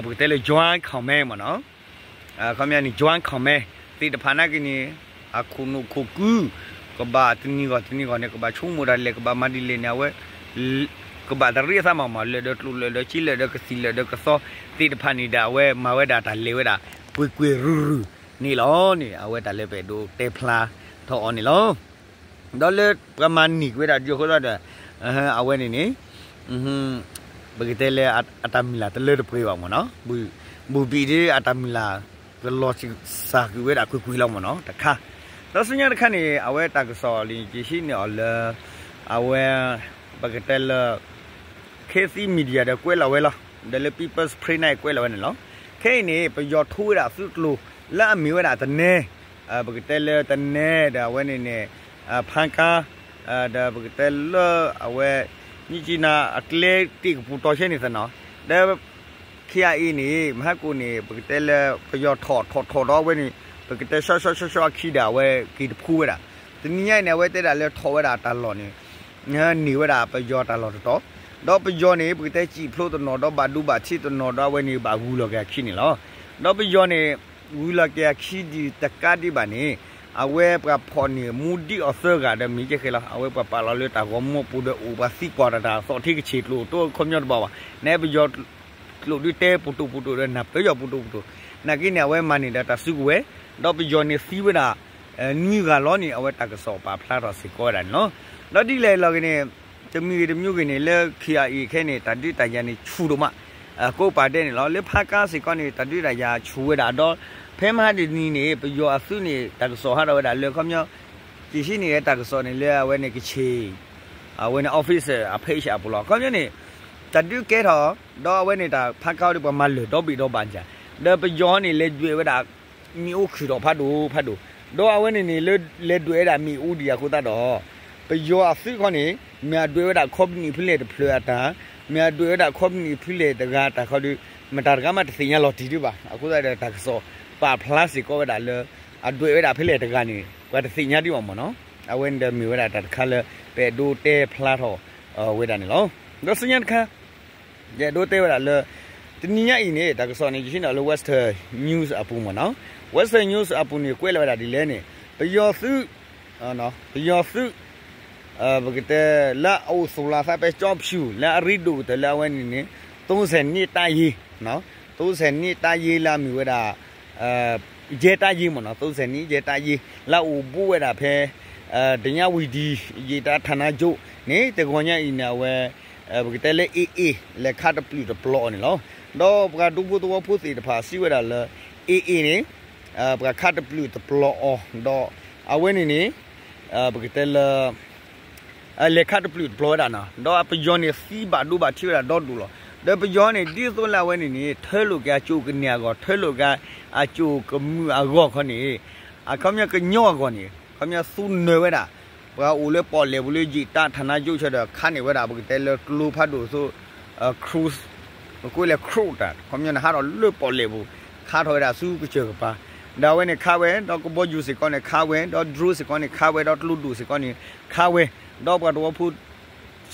ပကတဲလၢ Joint Command မ့ၢ်နီၤ ခီပညီန့ၣ် Joint Command သ့ၣ်တဖၣ်နာ်က့န့ၣ် အခိၣ်နူာ်ခိၣ်ကု ကဘၣ်တနံၤဂီၢ်တနံၤဂီၢ်န့ၣ် ကဘၣ်ဆိကမိၣ်တၢ်လဲၣ် ကဘၣ်မၤဒ်လဲၣ်န့ၣ် အဝဲ ကဘၣ်တရံးအသးမးမး လၢာ်ဒီးကျိၣ်လၢာ်ဒီးစ့လၢာ်ဒီးကသံၣ်လၢာ်ဒီးကသီသ့ၣ်တဖၣ်န့ၣ်ဒီး အဝဲမၤဝဲဒၣ်တၢ်လဲၤဝဲဒၣ် ကွ့ၢ်ကွ့ၢ်ရုၢ်ရုၢ်န့ၣ်လီၤန့ၣ် အဝဲတၢ်လၢပအဲၣ်ဒိးတဲဖျါထီၣ်အီၤန့ၣ်လီၤ. ဒီးလၢပှၤမၤန့ၢ်ကွံာ်ဝဲဒၣ်ဒုးအဃိသတးဒီး အဝဲန့ၣ်န့ၣ် ပကတဲလၢ အတၢ်မုၢ်လၢ်တလၢတပှဲၤဘၣ်မ့ၢ်နီၤ ဘူၣ်ဘံၣ်ဒ်အတၢ်မုၢ်လၢ် ကလီၤစၢ်ကွံာ်ဝဲဒၣ်ကွ့ၢ်ကွ့ၢ်လီၤမ့ၢ်နီၤ တခါ ဒီးဆူညါတခါန့ၣ် အဝဲတၢ်ကစီၣ်လံ ယဟံးန့ၢ်အီၤလၢ အဝဲ ပကတဲလၢ Khit Thit Media ဒီးကွဲးလီၤဝဲလီၤ ဒီးလၢ People's Spring န့ၣ်ကွဲးလီၤဝဲန့ၣ်လီၤ. ခဲအံၤန့ၣ် ပယီၤထိဝဲဒၣ်သုးကျိၤ လၢအမ့ၢ်ဝဲဒၣ်တနဲ ပကတဲလၢတနဲဒီးအဝဲန့ၣ်န့ၣ် ဖါကါ ဒီးပကတဲလၢအဝဲ မြစ်ကြီးနား အကျဲတ့ၢ်ကပူၤတီဆဲန့ၣ်သနီၤ ဒီး ခ့ၣ်အါအ့န့ၣ် မဟါကိၣ်န့ၣ် ပကတဲလၢ ပယီၤထီၣ်ထီၣ်ထီၣ်ဒီးအဝဲန့ၣ် ပကတဲဆီဆီဆီဆီအခံဒီးအဝဲက့ၤတဖှူဝဲဒၣ် တနံၤညါအံၤန့ၣ် အဝဲတဲဒၣ်လၢထီၣ်ဝဲဒၣ်တၢ်လီၢ်န့ၣ် န့ၢ်ဝဲဒၣ်ပယီၤတၢ်လီၢ်တတီၤ ဒီးပယီၤန့ၣ် ပကတဲစံၣ်ဖျိတနီၤဒီးဘၣ်ဒိဘၣ်ထံးတနီၤဒီးအဝဲန့ၣ်ဘၣ်ဂုၤလီၤက့ၤအခံန့ၣ်လီၤ. ဒီးပယီၤန့ၣ် ဂုၤလီၤက့ၤအခံဒံးတကးဒံးဘၣ်န့ၣ် အဝဲပှၤဖီၣ်န့ၢ်မူဒံးအီၤသၢဂၤဒီးမ့ၢ်ကဲဃဲလီၤ အဝဲပှၤပာ်လီၤလၢတၢ်ဂီၤမူပူၤဒီးအိၣ်ပှၤသံကွၢ်တၢ်တၢ်သီၣ်ထံကဆ့ၣ်ကျိၤတအိၣ်ခီပညီတဘၣ်ဘၣ် နပယီၤ ကျိာ်ဒုးတဲပူၤတိာ်ပူၤတိာ်ဒီးနၢ်ပၢၢ်ယီၤပူၤတိာ်ပူၤတိာ် နာ်က့န့ၣ် အဝဲမၤန့ၢ်ဒီးတၢ်စုကဝဲၤ ဒီးပယီၤန့ၣ်သံဝဲဒၣ် နွံဂၤလီၤန့ၣ် အဝဲတၢ်ကစီၣ်ပာ်ဖျါထီၣ်စ့ၢ်ကီးဝဲဒၣ်န့ၣ်လီၤ. ဒီးဒ်လဲၣ်လီၤဂ့ၤန့ၣ် တမံၤဂ့ၤတမံၤဂ့ၤန့ၣ် လၢ ခ့ၣ်အါအ့ ခဲအံၤန့ၣ် တၢ်ဒုးတၢ်ယၤန့ၣ်ဆူၣ်ဒိၣ်မး ကိးပာ်ဒဲးန့ၣ်လီၤ. လၢဖါကါစ့ၢ်ကီးန့ၣ် တၢ်ဒုးတၢ်ယၤဆူၣ်ဝဲဒၣ်ဒီး ဖဲမဟါတနံၤန့ၣ် ပယီၤအသုးန့ၣ် တၢ်ကစီၣ်ဟးထီၣ်ဝဲဒၣ်လၢခီပညီ ယဟံးန့ၢ်တၢ်ကစီၣ်န့ၣ်လၢအဝဲန့ၣ်ကဆ့ၣ် အဝဲန့ၣ် office အ page အပူၤလီၤ. ခီပညီန့ၣ် တၢ်ဒုးကဲထီၣ် ဒီးအဝဲန့ၣ်တၢ်ဖါကါအီၤဒီးပှၤမၤလၢာ်ဒီဘ့ၣ်ဒီဘၣ်န့ၣ် ဒီးပယီၤန့ၣ် လဲၤဒွဲၣ်ဝဲဒၣ် မ့ၣ်အူခုၣ်ထီၣ်ဖးဒိၣ်ဖးဒိၣ် ဒီးအဝဲန့ၣ်န့ၣ် လၢလဲၤဒွဲၣ်ဝဲဒၣ်မ့ၣ်အူဒံးအဃိသတးဒီး ပယီၤအသုးခီန့ၣ် မ့ၢ်အဒွဲၣ်ဝဲဒၣ်ခီပနံၣ်ဖဲလဲၣ်တဖျၢၣ်အတၢ် မ့ၢ်အဒွဲၣ်ဝဲဒၣ်ခီပနံၣ်ဖဲလဲၣ်တဂၤတၢ်ခီဒီး မတၤတဂၤမးတသ့ၣ်ညါလီၤတံၢ်ဒံးဘၣ်. အဃိသတးဒီး တၢ်ကစီၣ်ပာ်ဖျါစ့ၢ်ကီးဝဲဒၣ်လၢ အဒွဲၣ်ဝဲဒၣ်ဖဲလဲၣ်တဂၤန့ၣ် ပှၤတသ့ၣ်ညါဒံးဘၣ်မ့ၢ်နီၤ. အဝဲန့ၣ်ဒီးမ့ၢ်ဝဲဒၣ်တၢ်တခါလၢ ပအဲၣ်ဒိးတဲဖျါထီၣ်ဝဲဒၣ်န့ၣ်လီၤ. ဒီးဆူညါတခါ ယအဲၣ်ဒိးတဲဝဲဒၣ်လၢ တနံၤညါအံၤန့ၣ် တၢ်ကစီၣ်န့ၣ် ယဟံးန့ၢ်လၢ Western News အပူၤမ့ၢ်နီၤ. Western News အပူၤန့ၣ် ကွဲးလီၤဝဲဒၣ်ဒ်လဲၣ်န့ၣ် ပယီၤသုး ပယီၤသုး ပကတဲလၢအအိၣ်သူၣ်လီၤသးဖဲကၠီဖၠူၣ် လၢအရ့ဒိၣ်ကတၢၢ်လၢအဝဲန့ၣ်န့ၣ် သုံးဆယ်နှစ် တပ်ရင်း သုံးဆယ်နှစ် တပ်ရင်း လၢအမ့ၢ်ဝဲဒၣ် ရဲတပ်ရင်းမ့ၢ်နီၤ, သုံးဆယ်နှစ် ရဲတပ်ရင်း လၢအအိၣ်ဘူးဝဲဒၣ်ဖဲ ဓညဝတီ ရဲတပ်ရင်း ဌာနချုပ်န့ၣ် တဂီၤညါအံၤန့ၣ် အဝဲ ပကတဲလၢ AA လဲၤခးတပျုာ်တပျီၤအီၤန့ၣ်လီၤ. ဒီးပှၤဒူဖိသဝီဖိသ့ၣ်တဖၣ်စံးဝဲဒၣ်လၢ AA န့ၣ် ပှၤခးတပျုာ်တပျီၤအီၤ ဒီးအဝဲန့ၣ်န့ၣ် ပကတဲလၢ လဲၤခးတပျုာ်တပျီၤဝဲဒၣ်နီၤ, ဒီးပယီၤန့ၣ်သံဘၣ်ဒိဘၣ်ထံးဝဲဒၣ်ဒီဒူၣ်လီၤ. ဒီးပယီၤန့ၣ် ဒ်သိးလၢအဝဲန့ၣ်န့ၣ် ထၢလိာ်က့ၤအကၠိၣ်ကန့ၢ်အဂီၢ်, ထၢလိာ်က့ၤအကၠိၣ်ကမုာ်အဂီၢ်ခီန့ၣ် အခီပညီကညီအဂီၢ်န့ၣ် ခီပညီသူနၢၤဝဲဒၣ် ပှၤအိၣ်လၢပီၣ်လဲၣ်ပူၤလၢ ရဲတပ်ရင်း ဌာနချုပ် ဆၢဒီး ခးန့ၢ်ဝဲဒၣ် ပကတဲလၢကျိဖးဒိၣ်သိး cruise ပကွဲးလဲၣ် cruise တၢ် ခီပညီန့ၣ် ဟးထီၣ်လၢပီၣ်လဲၣ်ပူၤ ခးထီၣ်ဝဲဒၣ်ဆူကစၢၢ်ကပၤ, ဒီးအဝဲန့ၣ်ခးဝဲ ဒီးကဘီယူၤစ့ၢ်ကီးန့ၣ်ခးဝဲ ဒီး drone စ့ၢ်ကီးန့ၣ်ခးဝဲ ဒီးကျိဒိၣ်စ့ၢ်ကီးန့ၣ်ခးဝဲ, ဒီးပှၤသဝီဖိ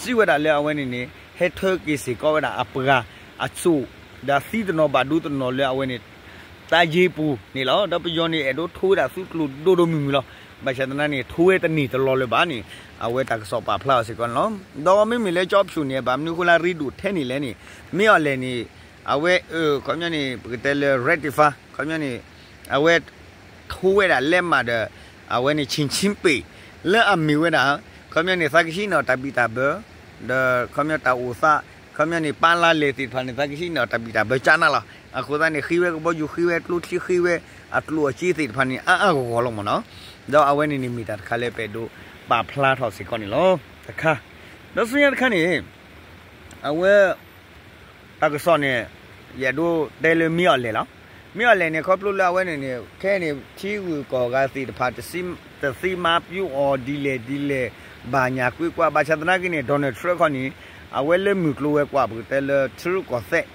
စံးဝဲဒၣ်လၢအဝဲန့ၣ်န့ၣ် ဟဲထၢက့ၤစ့ၢ်ကီးဝဲဒၣ်အပှၤအကၠိၣ် ဒီးသံတနီၤဘၣ်ဒိတနီၤလၢအဝဲန့ၣ် တပ်ရင်းပူၤန့ၣ်လီၤ. ဒီးပယီၤန့ၣ် အဲၣ်ဒိးထိဝဲဒၣ်ဆူကျိဒိၣ်ဒိၣ်မုၢ်မုၢ်လီၤ. ဘၣ်ဆၣ်သနာ်န့ၣ် ထိဝဲတန့ၢ်တလီၤလၢၤဘၣ်န့ၣ် အဝဲတၢ်ကစီၣ်ပာ်ဖျါအီၤစ့ၢ်ကီးန့ၣ်လီၤ. ဒီးမ့မ့ၢ်လၢကၠီဖၠူၣ်န့ၣ် ဘၣ်မနုၤဃိလၢရ့ဒိၣ်ထဲန့ၣ်လဲၣ်န့ၣ် မ့ၢ်အီၤလဲၣ်န့ၣ် အဝဲ ခီပညီန့ၣ် ပကတဲလၢ rectify ခီပညီန့ၣ် အဝဲ ထိဝဲဒၣ်လဲးမးဒီး အဝဲန့ၣ် ရှင်းရှင်းပစ် လၢအမ့ၢ်ဝဲဒၣ် ခီပညီန့ၣ် သးကဟံးန့ၢ်အီၤတၢ်ဘံၣ်တၢ်ဘၢ ဒီးခီပညီတၢ်အိၣ်သး ခီပညီန့ၣ် ပာ်လၢလဲၤသ့ၣ်တဖၣ်န့ၣ် သးကဟံးန့ၢ်အီၤတၢ်ဘံၣ်တၢ်ဘၢကၠါနးလီၤ. အဃိသတးန့ၣ် ဃ့ဝဲကဘီယူၤ ဃ့ဝဲကျိချံ ဃ့ဝဲအကျိၣ်အစ့သ့ၣ်တဖၣ်န့ၣ် အါအါဂီၢ်ဂီၢ်လီၤမ့ၢ်နီၤ. ဒီးအဝဲန့ၣ်န့ၣ်မ့ၢ်တၢ်တခါလၢပအဲၣ်ဒိးပာ်ဖျါထီၣ်စ့ၢ်ကီးန့ၣ်လီၤ. တခါ ဒီးဆူညါတခါန့ၣ် အဝဲ တၢ်ကစီၣ်န့ၣ် ယအဲၣ်ဒိးတဲလၢမ့ၢ်အီၤလဲၣ်လီၤ. မ့ၢ်အီၤလဲၣ်န့ၣ် ခီဖျိလၢအဝဲန့ၣ်န့ၣ် ခဲအံၤန့ၣ် ထံဂုၤကီၢ်ဂၤသ့ၣ်တဖၣ် တသ့မၤပျူအီၤဒ်လဲၣ်ဒ်လဲၣ် ဘၣ်ညၣ်ကွ့ကွၢ် ဘၣ်ဆၣ်သနာ်က့န့ၣ် Donald Trump ခီန့ၣ် အဝဲလၢမုၢ်ကျိၤဝဲၤကွာ် ပကတဲလၢထံရူၢ်ကီၢ်သဲး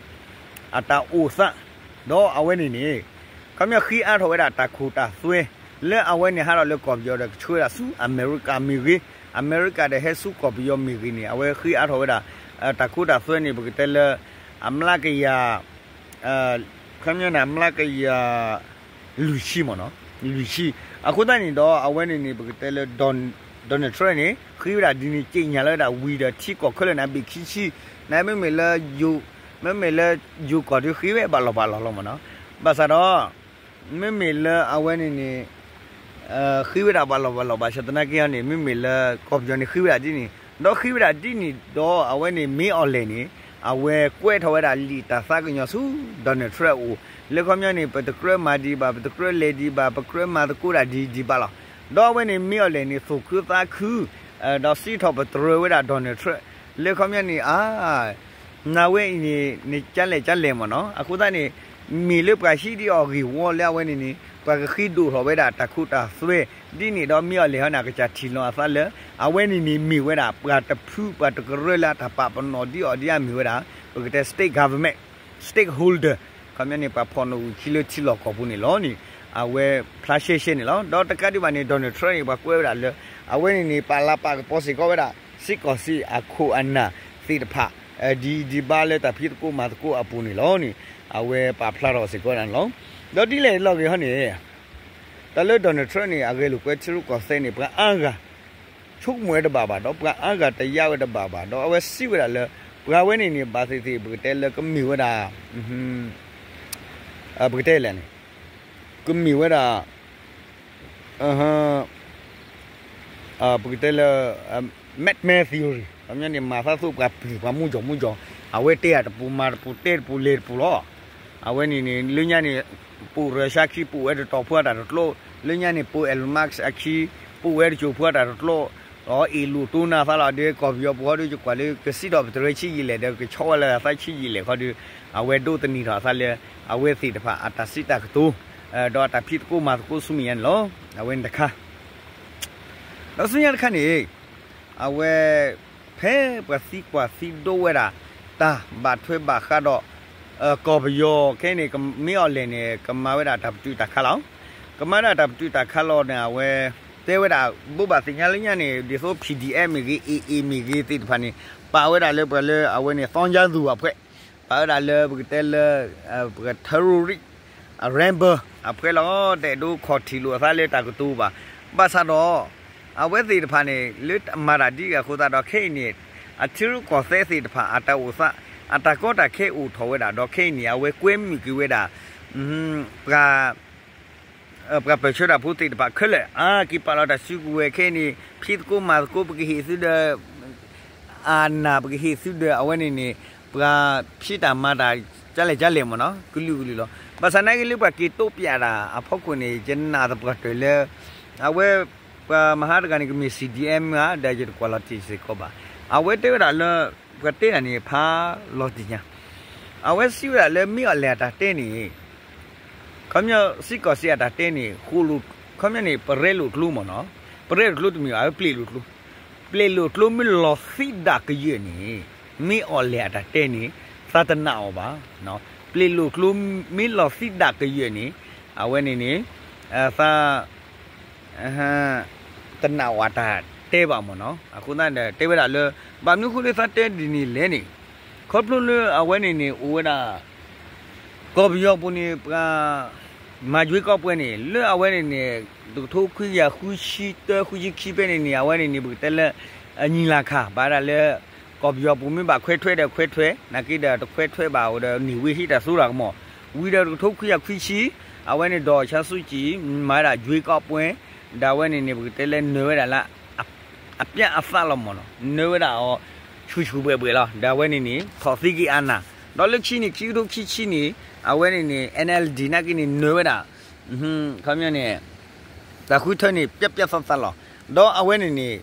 အတၢ်အိၣ်သး ဒီးအဝဲန့ၣ်န့ၣ် ခီပညီဃ့အါထီၣ်ဝဲဒၣ်တၢ်ခိၣ်တၢ်သွဲ လၢအဝဲန့ၣ်ဟးထီၣ်လၢကီၢ်ပယီၤဒီးကဆှၢဝဲဒၣ်ဆူအမဲရကၤမ့ၢ်ဂ့ၤ, အမဲရကၤဒီးဟဲဆူကီၢ်ပယီၤမ့ၢ်ဂ့ၤန့ၣ် အဝဲဃ့အါထီၣ်ဝဲဒၣ် တၢ်ခိတၢ်သွဲန့ၣ် ပကတဲလၢ အမျးကယၤ ခီပညီန့ၣ် အမျးကယၤ လွံၢ်ဆံမ့ၢ်နီၤ, လွံၢ်ဆံ. အဃိသတးန့ၣ်ဒီး အဝဲန့ၣ်န့ၣ် ပကတဲလၢ Don- Donald Trump န့ၣ် ဃ့ဝဲဒၣ်ဒ်န့ၣ် ကြေညာလီၤဝဲဒၣ်ဝံၤဒီး ထံကီၢ်ခဲလၢာ်န့ၣ် အဘ့ၣ်ခံဆံ န့ၣ် မ့မ့ၢ်လၢ မ့မ့ၢ်လၢယိၤကီၢ်ဒီး ဃ့ဝဲဘၣ်လီၤဘၣ်လီၤလီၤမ့ၢ်နီၤ. ဘၣ်ဆၣ်ဒီး မ့မ့ၢ်လၢအဝဲန့ၣ်န့ၣ် ဃ့ဝဲဒၣ်ဘၣ်လီၤဘၣ်လီၤ ဘၣ်ဆၣ်သနာ်က့န့ၣ် မ့မ့ၢ်လၢကီၢ်ပယီၤန့ၣ် ဃ့ဝဲဒၣ်ဒ်န့ၣ် ဒီးဃ့ဝဲဒၣ်ဒ်န့ၣ်ဒီး အဝဲန့ၣ်မ့ၢ်အီၤလဲၣ်န့ၣ် အဝဲကွဲးထီၣ်ဝဲဒၣ်လံာ်တၢ်သးကညီၤဆူ Donald Trump အအိၣ် လၢခီပညီန့ၣ် ပတကြၢးမၤဒံးဘၣ်, ပတကြၢးလဲၤဒံးဘၣ်, ပကြၢးမၤသကိးတၢ်ဒ်ဒံးဘၣ်လီၤ. ဒီးအဝဲန့ၣ်မ့ၢ်အီၤလဲၣ်န့ၣ် သူၣ်ခုသးခု ဒီးစံးထီၣ်ပတြၢၤဝဲဒၣ် Donald Trump လၢခီပညီန့ၣ် အါ နၤဝဲအံၤန့ၣ် နကလဲၣ်ကလဲၣ်မ့ၢ်နီၤ. အဃိသတးန့ၣ် မ့ၢ်လၢပှၤဟံးဒံးအီၤဂ့ၢ်ဝီလၢအဝဲန့ၣ်န့ၣ် ပှၤကဃ့ဒိၣ်ထီၣ်ဝဲဒၣ်တၢ်ခိတၢ်သွဲ ဒ်န့ၣ်ဒီးမ့ၢ်အီၤလဲၣ်ဟီန့ၣ် အကစၢ်ထံၣ်လီၤအသးလၢ အဝဲန့ၣ်န့ၣ်မ့ၢ်ဝဲဒၣ် ပှၤတဖုပှၤတကရၢလၢအတၢ်ပာ်ပနီၣ်ဒံးအီၤဒ်အမ့ၢ်ဝဲဒၣ် ပကတဲ state government stakeholder ခီပညီန့ၣ် ပှၤဖီၣ်နီၣ်အုၣ်ခံလၢထံလီၢ်ကီၢ်ပူၤန့ၣ်လီၤန့ၣ် အဝဲဖျါရှဲရှဲန့ၣ်လီၤ. ဒီးတကးဒံးဘၣ်န့ၣ် Donald Trump န့ၣ် ပှၤကွဲးဝဲဒၣ်လၢ အဝဲန့ၣ်န့ၣ် ပာ်လၤပာ်ကပီၤစ့ၢ်ကီးဝဲဒၣ် စ့ၢ်ကီးစ့ၢ်အခိၣ်အနၢ်သ့ၣ်တဖၣ် ဒ်ဒံးဘၣ်လၢတၢ်ဖံးသကိးမၤသကိးအပူၤန့ၣ်လီၤန့ၣ် အဝဲပာ်ဖျါထီၣ်စ့ၢ်ကီးဝဲဒၣ်န့ၣ်လီၤ. ဒီးဒ်လဲၣ်လီၤဂ့ၤဟီန့ၣ် တၢ်လၢ Donald Trump န့ၣ် အဂဲၤလိာ်ကွဲထံရူၢ်ကီၢ်သဲးန့ၣ် ပှၤအါဂၤ ဆိကမိၣ်ဝဲတဘၣ်ဘၣ် ဒီးပှၤအါဂၤတယာ်ဝဲတဘၣ်ဘၣ် ဒီးအဝဲစံးဝဲဒၣ်လၢ ပှၤဝဲန့ၣ်န့ၣ် ဘၣ်သ့ၣ်သ့ၣ် ပကတဲလၢကမ့ၢ်ဝဲဒၣ် ပကတဲလဲၣ်န့ၣ် ကမ့ၢ်ဝဲဒၣ် ပကတဲလၢ madman theory ခီပညီန့ၣ် မၤသးသိးပှၤပျုၢ်ပှၤမူကီၢ်မူကီၢ် အဝဲတဲအတပူၤမၤတပူၤတဲတပူၤလဲၤတပူၤလီၤ. အဝဲန့ၣ်န့ၣ် လၢညါန့ၣ် ပိာ်ရၢၡါခံ ပိာ်ဝဲတတီၤဖိအတၢ်တကျိး လၢညါန့ၣ် ပိာ် Elon Musk အခံ ပိာ်ဝဲတစိၤဖိအတၢ်တကျိး ဒီးအ့ၣ်လိာ်တိၢ်နၢ်သးလီၤ ဒီးကီၢ်ပယီၤပူၤဟီဒီး ယကွၢ်လၢကစံးထီၣ်ပတြၢၤဆံးယံာ်လဲၣ် ဒီးကဆီဝဲလၢအသးဆံးယံာ်လဲၣ်ခီဒီး အဝဲဒိးသန့ၤထီၣ်အသးလၢ အဝဲသ့ၣ်တဖၣ်အတၢ်စံးတၢ်ကတိၤ ဒီးအတၢ်ဖံးသကိးမၤသကိးဆူမဲာ်ညါန့ၣ်လီၤ. အဝဲန့ၣ်တခါ ဒီးဆူညါတခါန့ၣ် အဝဲ ဖဲပှၤသံကွၢ်သံဒိးဝဲဒၣ် တၢ်ဘၣ်ထွဲဘၣ်ဃးဒီး ကီၢ်ပယီၤခဲအံၤန့ၣ် မ့ၢ်အီၤလဲၣ်န့ၣ် ကမၤဝဲဒၣ်တၢ်ပတုာ်တၢ်ခးလီၤ. ကမၤဒၣ်တၢ်ပတုာ်တၢ်ခးလီၤန့ၣ် အဝဲ တဲဝဲဒၣ် ဘိးဘၣ်သ့ၣ်ညါလၢညါန့ၣ် ဒ်သိး P D F မ့ၢ်ဂ့ၤ A A မ့ၢ်ဂ့ၤသ့ၣ်တဖၣ်န့ၣ် ပာ်ဝဲဒၣ်လၢပှၤလၢအဝဲန့ၣ် သီညါသူၤအဖှဲး ပာ်ဝဲဒၣ်လၢပကတဲလၢ ပက terrorist rebel အဖှဲးလီၤ. တအဲၣ်ဒိးခီၣ်ထံးလိာ်အသးလၢတၢ်ကတိၤဘၣ်. ဘၣ်ဆၣ်ဒီး အဝဲသ့ၣ်တဖၣ်န့ၣ် လၢမၤတၢ်ဒ်အံၤအဃိသတးဒီး ခဲအံၤန့ၣ် အထံရူၢ်ကီၢ်သဲးသ့ၣ်တဖၣ် အတၢ်အိၣ်သး အတၢ်ကီတၢ်ခဲအိၣ်ထီၣ်ဝဲဒၣ်ဒီး ခဲအံၤန့ၣ် အဝဲကွဲမုာ်က့ၤဝဲဒၣ် ပှၤ ပှၤပၢၢ်ဆၢတၢ်ဖိသ့ၣ်တဖၣ်ခဲလၢာ် အါ က့ၤပာ်လီၤတၢ်စုကဝဲၤခဲအံၤန့ၣ် ဖံးသကိးမၤသကိး ပကဟ့ၣ်သုဒီး အနၢ် ပကဟ့ၣ်သုဒီး အဝဲန့ၣ်န့ၣ် ပှၤဖံးတၢ်မၤတၢ် ကလဲၣ်ကလဲၣ်မ့ၢ်နီၤ ကလုာ်ကလုာ်လီၤ. ဘၣ်ဆၣ်နာ်က့လၢပှၤက့ၤတိပျးတၢ်အဖီခိၣ်န့ၣ် ယနာ်သပှၢ်တၢၢ်လၢ အဝဲ ပှၤမဟါတဂၤန့ၣ် ကမ့ၢ် C D M ဧါ ဒီးယတကွၢ်လီၤတံၢ်စ့ၢ်ကီးဘၣ်. အဝဲတဲဝဲဒၣ်လၢ ပှၤတဲတၢ်န့ၣ် ဖးလီၤတံၢ်ညါ အဝဲစံးဝဲဒၣ်လၢ မ့ၢ်အီၤလဲၣ်အတၢ်တဲန့ၣ် ခီပညီ စ့ၢ်ကီးစ့ၢ်အတၢ်တဲန့ၣ် ဃိလိာ် ခီပညီန့ၣ် ပရဲလိာ်ကျိမ့ၢ်နီၤ, ပရဲလိာ်ကျိတမ့ၢ်ဘၣ် ပျဲၢ်လိာ်ကျိ, ပျဲၢ်လိာ်ကျိမ့ၢ်လီၤသံဒၣ်ကယၢၢ်န့ၣ် မ့ၢ်အီၤလဲၣ်အတၢ်တဲန့ၣ် သးတနာ်အီၤဘၣ်. ပျဲၢ်လိာ်ကျိမ့ၢ်လီၤသံဒၣ်ကယၢၢ်န့ၣ် အဝဲန့ၣ်န့ၣ် သး တနာ်အီၤအတၢ်တဲဘၣ်မ့ၢ်နီၤ. အဃိသတးဒီး တဲဝဲဒၣ်လၢ ဘၣ်မနုၤဃိလၢသးတဲဒ်န့ၣ်လဲၣ်န့ၣ် ခီဖျိလၢအဝဲန့ၣ်န့ၣ် အိၣ်ဝဲဒၣ် ကီၢ်ပယီၤပူၤန့ၣ် ပှၤ မၤယွေးကောက်ပွဲန့ၣ် လၢအဝဲန့ၣ်န့ၣ် တကထိခွံကယၤဃုဆံတၢ ဃုဆံခံဖဲန့ၣ်န့ၣ် အဝဲန့ၣ်န့ၣ် ပကတဲလၢ ညီလာခံ ဘၣ်ဝဲဒၣ်လၢ ကီၢ်ပယီၤပူၤမ့ၢ်ဘၣ်ခွဲးထွဲဒီးခွဲးထွဲ နာ်က့ဒီးတခွဲးထွဲဘၣ်အိၣ်ဒီးန့ၢ်ဝ့ဟံးတၢ်စိတၢ်ကမီၤ ဝံၤဒီးတကထိခွံကယၤခွံဆံ အဝဲန့ၣ် ဒေါ်အောင်ဆန်းစုကြည် မၤဝဲဒၣ်ယွေးကောက်ပွဲ ဒီးအဝဲန့ၣ်န့ၣ် ပကတဲလၢနၢၤဝဲဒၣ်လၢ အပျဲၢ်အသးလီၤမ့ၢ်နီၤ နၢၤဝဲဒၣ်အီၤ ဆူၣ်ဆူၣ်ဘှဲၣ်ဘှဲၣ်လီၤ. ဒီးအဝဲန့ၣ်န့ၣ် ထီၣ်သံက့ၤအနၢ် ဒီးလၢခံန့ၣ် ခံကထိခံဆံန့ၣ် အဝဲန့ၣ်န့ၣ် N L D နာ်က့န့ၣ် နၢၤဝဲဒၣ် ခီပညီန့ၣ် တၢ်ဃုထၢန့ၣ် ပျဲၢ်ပျဲၢ်သးသးလီၤ. ဒီးအဝဲန့ၣ်န့ၣ်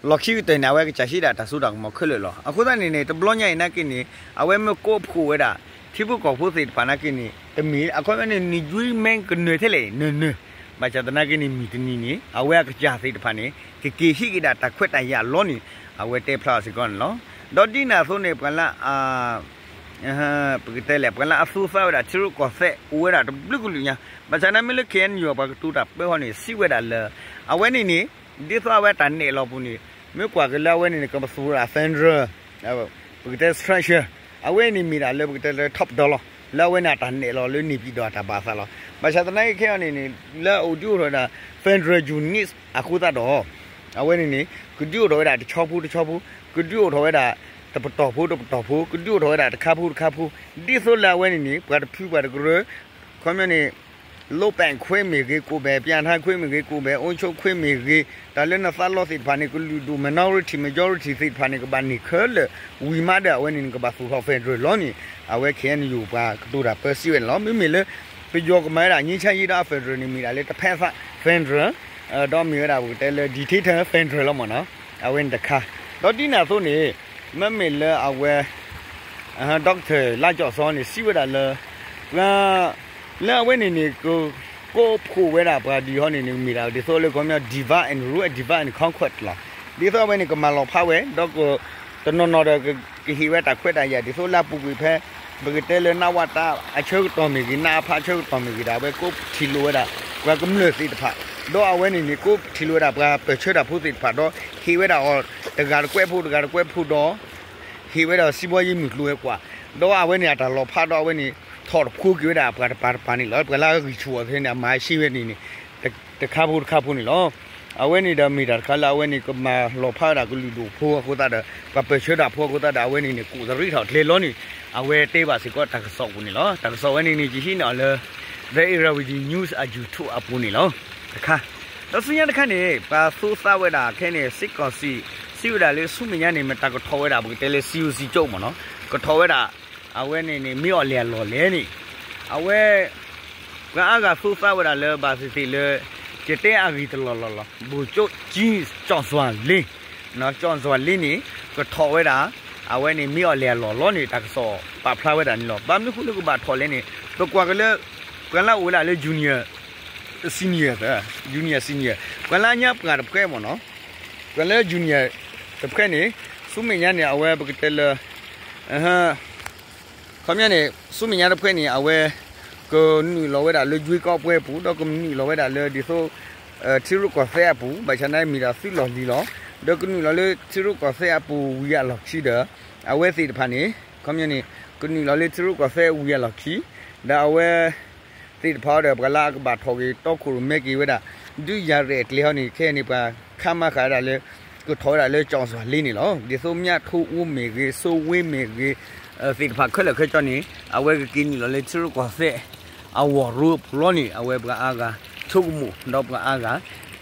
လီၢ်ခံကတၢၢ်န့ၣ် အဝဲကစၢ်ဟံးဒၣ်တၢ်စိတၢ်ကမီၤခဲလၢာ်လီၤ. အဃိသတးန့ၣ်န့ၣ် တဘျီညါအံၤနာ်က့န့ၣ် အဝဲမ့ၢ်ကိးဖှိၣ်ဝဲဒၣ် ထံဖိကီၢ်ဖိသ့ၣ်တဖၣ်နာ်က့န့ၣ် တမ့ၢ် အခီပညီန့ၣ် နယွံမ့ၢ်ကနၢၤထဲလဲၣ် နၢၤနၢၤ ဘၣ်ဆၣ်သနာ်က့န့ၣ် မုၢ်တနံၤန့ၣ် အဝဲအကစၢ်သ့ၣ်တဖၣ်န့ၣ် ကက့ၤဟံးက့ၤဒၣ်တၢ်ခွဲးတၢ်ယာ်လီၤန့ၣ် အဝဲတဲဖျါစ့ၢ်ကီးန့ၣ်လီၤ. ဒီးဒ်န့ၣ်အသိးန့ၣ် ပှၤလၢအ ပကတဲလဲၣ် ပှၤလၢအသူသးဝဲဒၣ်ထံရူၢ်ကီၢ်သဲးအိၣ်ဝဲဒၣ်တဘျုးကလုာ်ညါ ဘၣ်ဆၣ်သနာ်မ့ၢ်လၢ K N U ပှၤကတိၤတၢ်ပၢဟီန့ၣ် စံးဝဲဒၣ်လၢ အဝဲန့ၣ်န့ၣ် ဒ်သိးအဝဲတၢ်နဲၣ်လီၤပူၤန့ၣ် မ့ၢ်ကွၢ်က့ၤလၢအဝဲန့ၣ်န့ၣ် ကပသူဝဲဒၣ် federal ပကတဲ structure အဝဲန့ၣ်မ့ၢ်ဒၣ်လၢပကတဲလၢ top ဒီလီၤ လၢအဝဲန့ၣ်အတၢ်နဲၣ်လီၤလၢန့ၣ်ပံၤဒီးအတၢ်ဘၣ်သးလီၤ. ဘၣ်ဆၣ်သနာ်က့ခဲအံၤန့ၣ်န့ၣ် လၢအအိၣ်ဒုးအိၣ်ထီၣ်ဝဲဒၣ် federal unit အဃိသတးဒီး အဝဲန့ၣ်န့ၣ် ကဒုးအိၣ်ထီၣ်ဝဲဒၣ်တဆီဖိတဆီဖိ ကဒုးအိၣ်ထီၣ်ဝဲဒၣ် တပတီၢ်ဖိတပတီၢ်ဖိ ကဒုးအိၣ်ထီၣ်ဝဲဒၣ်တခါဖိတခါဖိ ဒ်သိးလၢအဝဲန့ၣ်န့ၣ် ပှၤတဖုပှၤတကရၢ ခီပညီန့ၣ် လီပၣ်ခွဲးမ့ၢ်ဂ့ၤ ကိးဘဲၣ် ပြၣ်ထါခွဲးမ့ၢ်ဂ့ၤ ကိးဘဲၣ် အုပ်ချုပ်ခွဲးမ့ၢ်ဂ့ၤ တၢ်လၢနသးလီသ့ၣ်တဖၣ်န့ၣ် ကလုာ်ဒူၣ် minority majority သ့ၣ်တဖၣ်န့ၣ် ကဘၣ်န့ၢ်ခဲလၢာ် ဝံၤမးဒီးအဝဲန့ၣ်န့ၣ် ကဘၣ်သူၣ်ထီၣ် federal လီၤန့ၣ် အဝဲ K N U ပှၤကတိၤတၢ်ပၢစံးဝဲန့ၣ်လီၤ. မ့မ့ၢ်လၢ ပယီၤကမၤဝဲဒၣ် ငြိမ်းချမ်းရေး ဒီး federal န့ၣ် မ့ၢ်ဒၣ်လၢတဖက်သး federal ဒီးမ့ၢ်ဝဲဒၣ်ပကတဲလၢ dictator federal လီၤမ့ၢ်နီၤ အဝဲန့ၣ်တခါ ဒီးဒ်န့ၣ်အသိးန့ၣ် မ့မ့ၢ်လၢအဝဲ Doctor လါကၠီၣ်စီန့ၣ် စံးဝဲဒၣ်လၢ ပှၤ လၢအဝဲန့ၣ်န့ၣ် ကကိးဖှိၣ်ဝဲဒၣ်ပှၤဒ်ဟီန့ၣ်န့ၣ် မ့ၢ်ဒၣ်ဒ်သိးလၢခီပညီ divide and rule, divide and conquer လီၤ. ဒ်သိးအဝဲန့ၣ် ကမၤလီၤဖးဝဲ ဒီးက တနီၤနီၤဒီး ကဟ့ၣ်ဝဲတၢ်ခွဲးတၢ်ယာ် ဒ်သိးလၢအပူၤကွံာ်ဖဲ ပကတဲလၢ နဝတ အဆၢကတီၢ်မ့ၢ်ဂ့ၤ နအဖ အဆၢကတီၢ်မ့ၢ်ဂ့ၤဒီး အဝဲကိးထံၣ်လိာ်ဝဲဒၣ် ပှၤကမျၢၢ်သ့ၣ်တဖၣ် ဒီးအဝဲန့ၣ်န့ၣ် ကိးထံၣ်လိာ်ဝဲဒၣ် ပှၤပၢၢ်ဆၢတၢ်ဖိသ့ၣ်တဖၣ် ဒီးဟ့ၣ်ဝဲဒၣ်အီၤ တဂၤတကွဲးဖိ တဂၤတကွဲးဖိဒီး ဟ့ၣ်ဝဲဒၣ်စံးဘီယ့မုၢ်ကျိၤဝဲၤကွာ် ဒီးအဝဲန့ၣ်အတၢ်လီၤဖးဒီးအဝဲန့ၣ် ထီၣ်တဖိက့ၤဝဲဒၣ်ပှၤတပၤတပၤန့ၣ်လီၤ. ပှၤလၢအဂံၢ်ဆူၣ်အီၤသ့န့ၣ် အမၤရှဲဝဲန့ၣ်န့ၣ် တခါဖိတခါဖိန့ၣ်လီၤ. အဝဲန့ၣ်ဒီးမ့ၢ်တၢ်တခါလၢအဝဲန့ၣ် ကမၤလီၤဖးဝဲဒၣ်ကလုာ်ဒူၣ်ဖိအဃိသတးဒီး ပှၤပၢၢ်ဆၢတၢ်ဖိအဃိသတးဒီး အဝဲန့ၣ်န့ၣ် ကူၣ်သရံးထီၣ်ကျဲလီၤန့ၣ် အဝဲတဲဘၣ်စ့ၢ်ကီးတၢ်ကစီၣ်ပူၤန့ၣ်လီၤ. တၢ်ကစီၣ်ဝဲန့ၣ်န့ၣ် ယဟံးန့ၢ်အီၤလၢ The Irrawaddy News အ YouTube အပူၤန့ၣ်လီၤ. တခါ ဒီးဆူညါတခါန့ၣ် ပှၤသူသးဝဲဒၣ်ခဲန့ၣ် စ့ၢ်ကီးစံး စံးဝဲဒၣ်လၢဆူမဲာ်ညါန့ၣ် မ့ၢ်တၢ်ကထီၣ်ဝဲဒၣ် ပကတဲလၢ စီအိၣ်စံကၠိမ့ၢ်နီၤ ကထီၣ်ဝဲဒၣ် အဝဲန့ၣ်န့ၣ် မ့ၢ်အီၤလဲၣ်အလီၢ်လဲၣ်န့ၣ် အဝဲ ပှၤအါဂၤသူသးဝဲဒၣ်လၢဘၣ်သ့ၣ်သ့ၣ်လၢ ယတဲအဂ့ၢ်တလီၢ်လီၢ်လီၤ ဗိုလ်ချုပ်ကြီး ကျော်စွာလင်း ကျော်စွာလင်းန့ၣ် ကထီၣ်ဝဲဒၣ် အဝဲန့ၣ်မ့ၢ်အီၤလဲၣ်အလီၢ်လီၤန့ၣ် တၢ်ကစီၣ်ပာ်ဖျါဝဲဒၣ်န့ၣ်လီၤ. ဘၣ်မနုၤဃိလၢကဘၣ်ထီၣ်လဲၣ်န့ၣ် ပကွၢ်က့ၤလၢ ပှၤလၢအအိၣ်ဝဲဒၣ်လၢ junior senior junior senior ပှၤလၢအညါပှၤတဖှဲမ့ၢ်နီၤ ပှၤလၢ junior တဖှဲန့ၣ် ဆူမဲာ်ညါန့ၣ် အဝဲပကတဲလၢ ခီပညီန့ၣ် ဆူမဲာ်ညါတဖှဲန့ၣ် အဝဲ ကနုာ်လီၤဝဲဒၣ်လၢ ရွေးကောက်ပွဲ အပူၤ ဒီးကနုာ်လီၤဝဲဒၣ်လၢဒ်သိး ထံရူၢ်ကီၢ်သဲးအပူၤ ဘၣ်ဆၣ်သနာ်မ့ၢ်ဒၣ်သုးလီၢ်လံၤလီၤ. ဒီးကနုာ်လီၤလၢထံရူၢ်ကီၢ်သဲးအပူၤဝံၤအလီၢ်ခံဒီး အဝဲသ့ၣ်တဖၣ်န့ၣ် ခီပညီန့ၣ် ကနုာ်လီၤလၢထံရူၢ်ကီၢ်သဲးဝံၤအလီၢ်ခံ ဒီးအဝဲ သ့ၣ်တဖၣ်ဒီး ပှၤလၢအကဘၣ်ထီၣ်က့ၤတီခိၣ်ရိၣ်မဲက့ၤဝဲဒၣ် ဒုးယၤရဲၣ်အကျဲဟီန့ၣ် ခဲအံၤန့ၣ် ပှၤခါမါဃာ်ဝဲဒၣ်လၢ ကထီၣ်ဝဲဒၣ်လၢ ကျော်စွာလင်း န့ၣ်လီၤ. ဒ်သိး မြထိုးဦး မ့ၢ်ဂ့ၤ စိုးဝင်း မ့ၢ်ဂ့ၤ သ့ၣ်တဖၣ်ခဲလၢာ်ခဲဆ့န့ၣ် အဝဲကက့ၤနုာ်လီၤလၢထံရူၢ်ကီၢ်သဲး အဝီၢ်ရိအပူၤလီၤန့ၣ် အဝဲပှၤအါဂၤ ဆိကမိၣ်ဒီးပှၤအါဂၤ